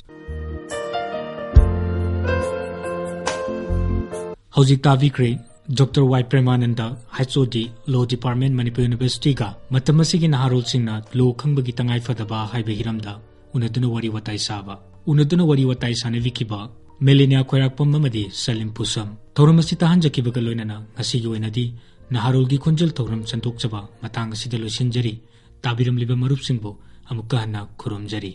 ꯍꯧꯖꯤꯛ ꯇꯥꯕꯤꯈ꯭ꯔꯦ doctor Y Premananda, H O D, Law Department, Manipur Universityꯒ ꯃꯇꯝ ꯑꯁꯤꯒꯤ ꯅꯍꯥꯔꯣꯜꯁꯤꯡꯅ law ꯈꯪꯕꯒꯤ ꯇꯉꯥꯏ ꯐꯗꯕ ꯍꯥꯏꯕ ꯍꯤꯔꯝꯗ ꯎꯅꯗꯨꯅ ꯋꯥꯔꯤ ꯋꯥꯇꯥꯏ ꯁꯥꯕ꯫ ꯎꯅꯗꯨꯅ ꯋꯥꯔꯤ ꯋꯥꯇꯥꯏ ꯁꯥꯟꯅꯕꯤꯈꯤꯕ ꯃꯦꯂꯤꯅꯤꯌꯥ ꯈꯣꯏꯔꯥꯛꯄꯝ ꯑꯃꯗꯤ ꯁꯂꯤꯝ ꯄꯨꯁꯝ꯫ ꯊꯧꯔꯝ ꯑꯁꯤ ꯇꯥꯍꯟꯖꯈꯤꯕꯒ ꯂꯣꯏꯅꯅ ꯉꯁꯤꯒꯤ ꯑꯣꯏꯅꯗꯤ ꯅꯍꯥꯔꯣꯜꯒꯤ ꯈꯣꯟꯖꯦꯜ ꯊꯧꯔꯝ ꯁꯟꯗꯣꯛꯆꯕ ꯃꯇꯥꯡ ꯑꯁꯤꯗ ꯂꯣꯏꯁꯤꯟꯖꯔꯤ꯫ ꯇꯥꯕꯤꯔꯝꯂꯤꯕ ꯃꯔꯨꯞꯁꯤꯡꯕꯨ ꯑꯃꯨꯛꯀ ꯍꯟꯅ ꯈꯨꯔꯨꯝꯖꯔꯤ꯫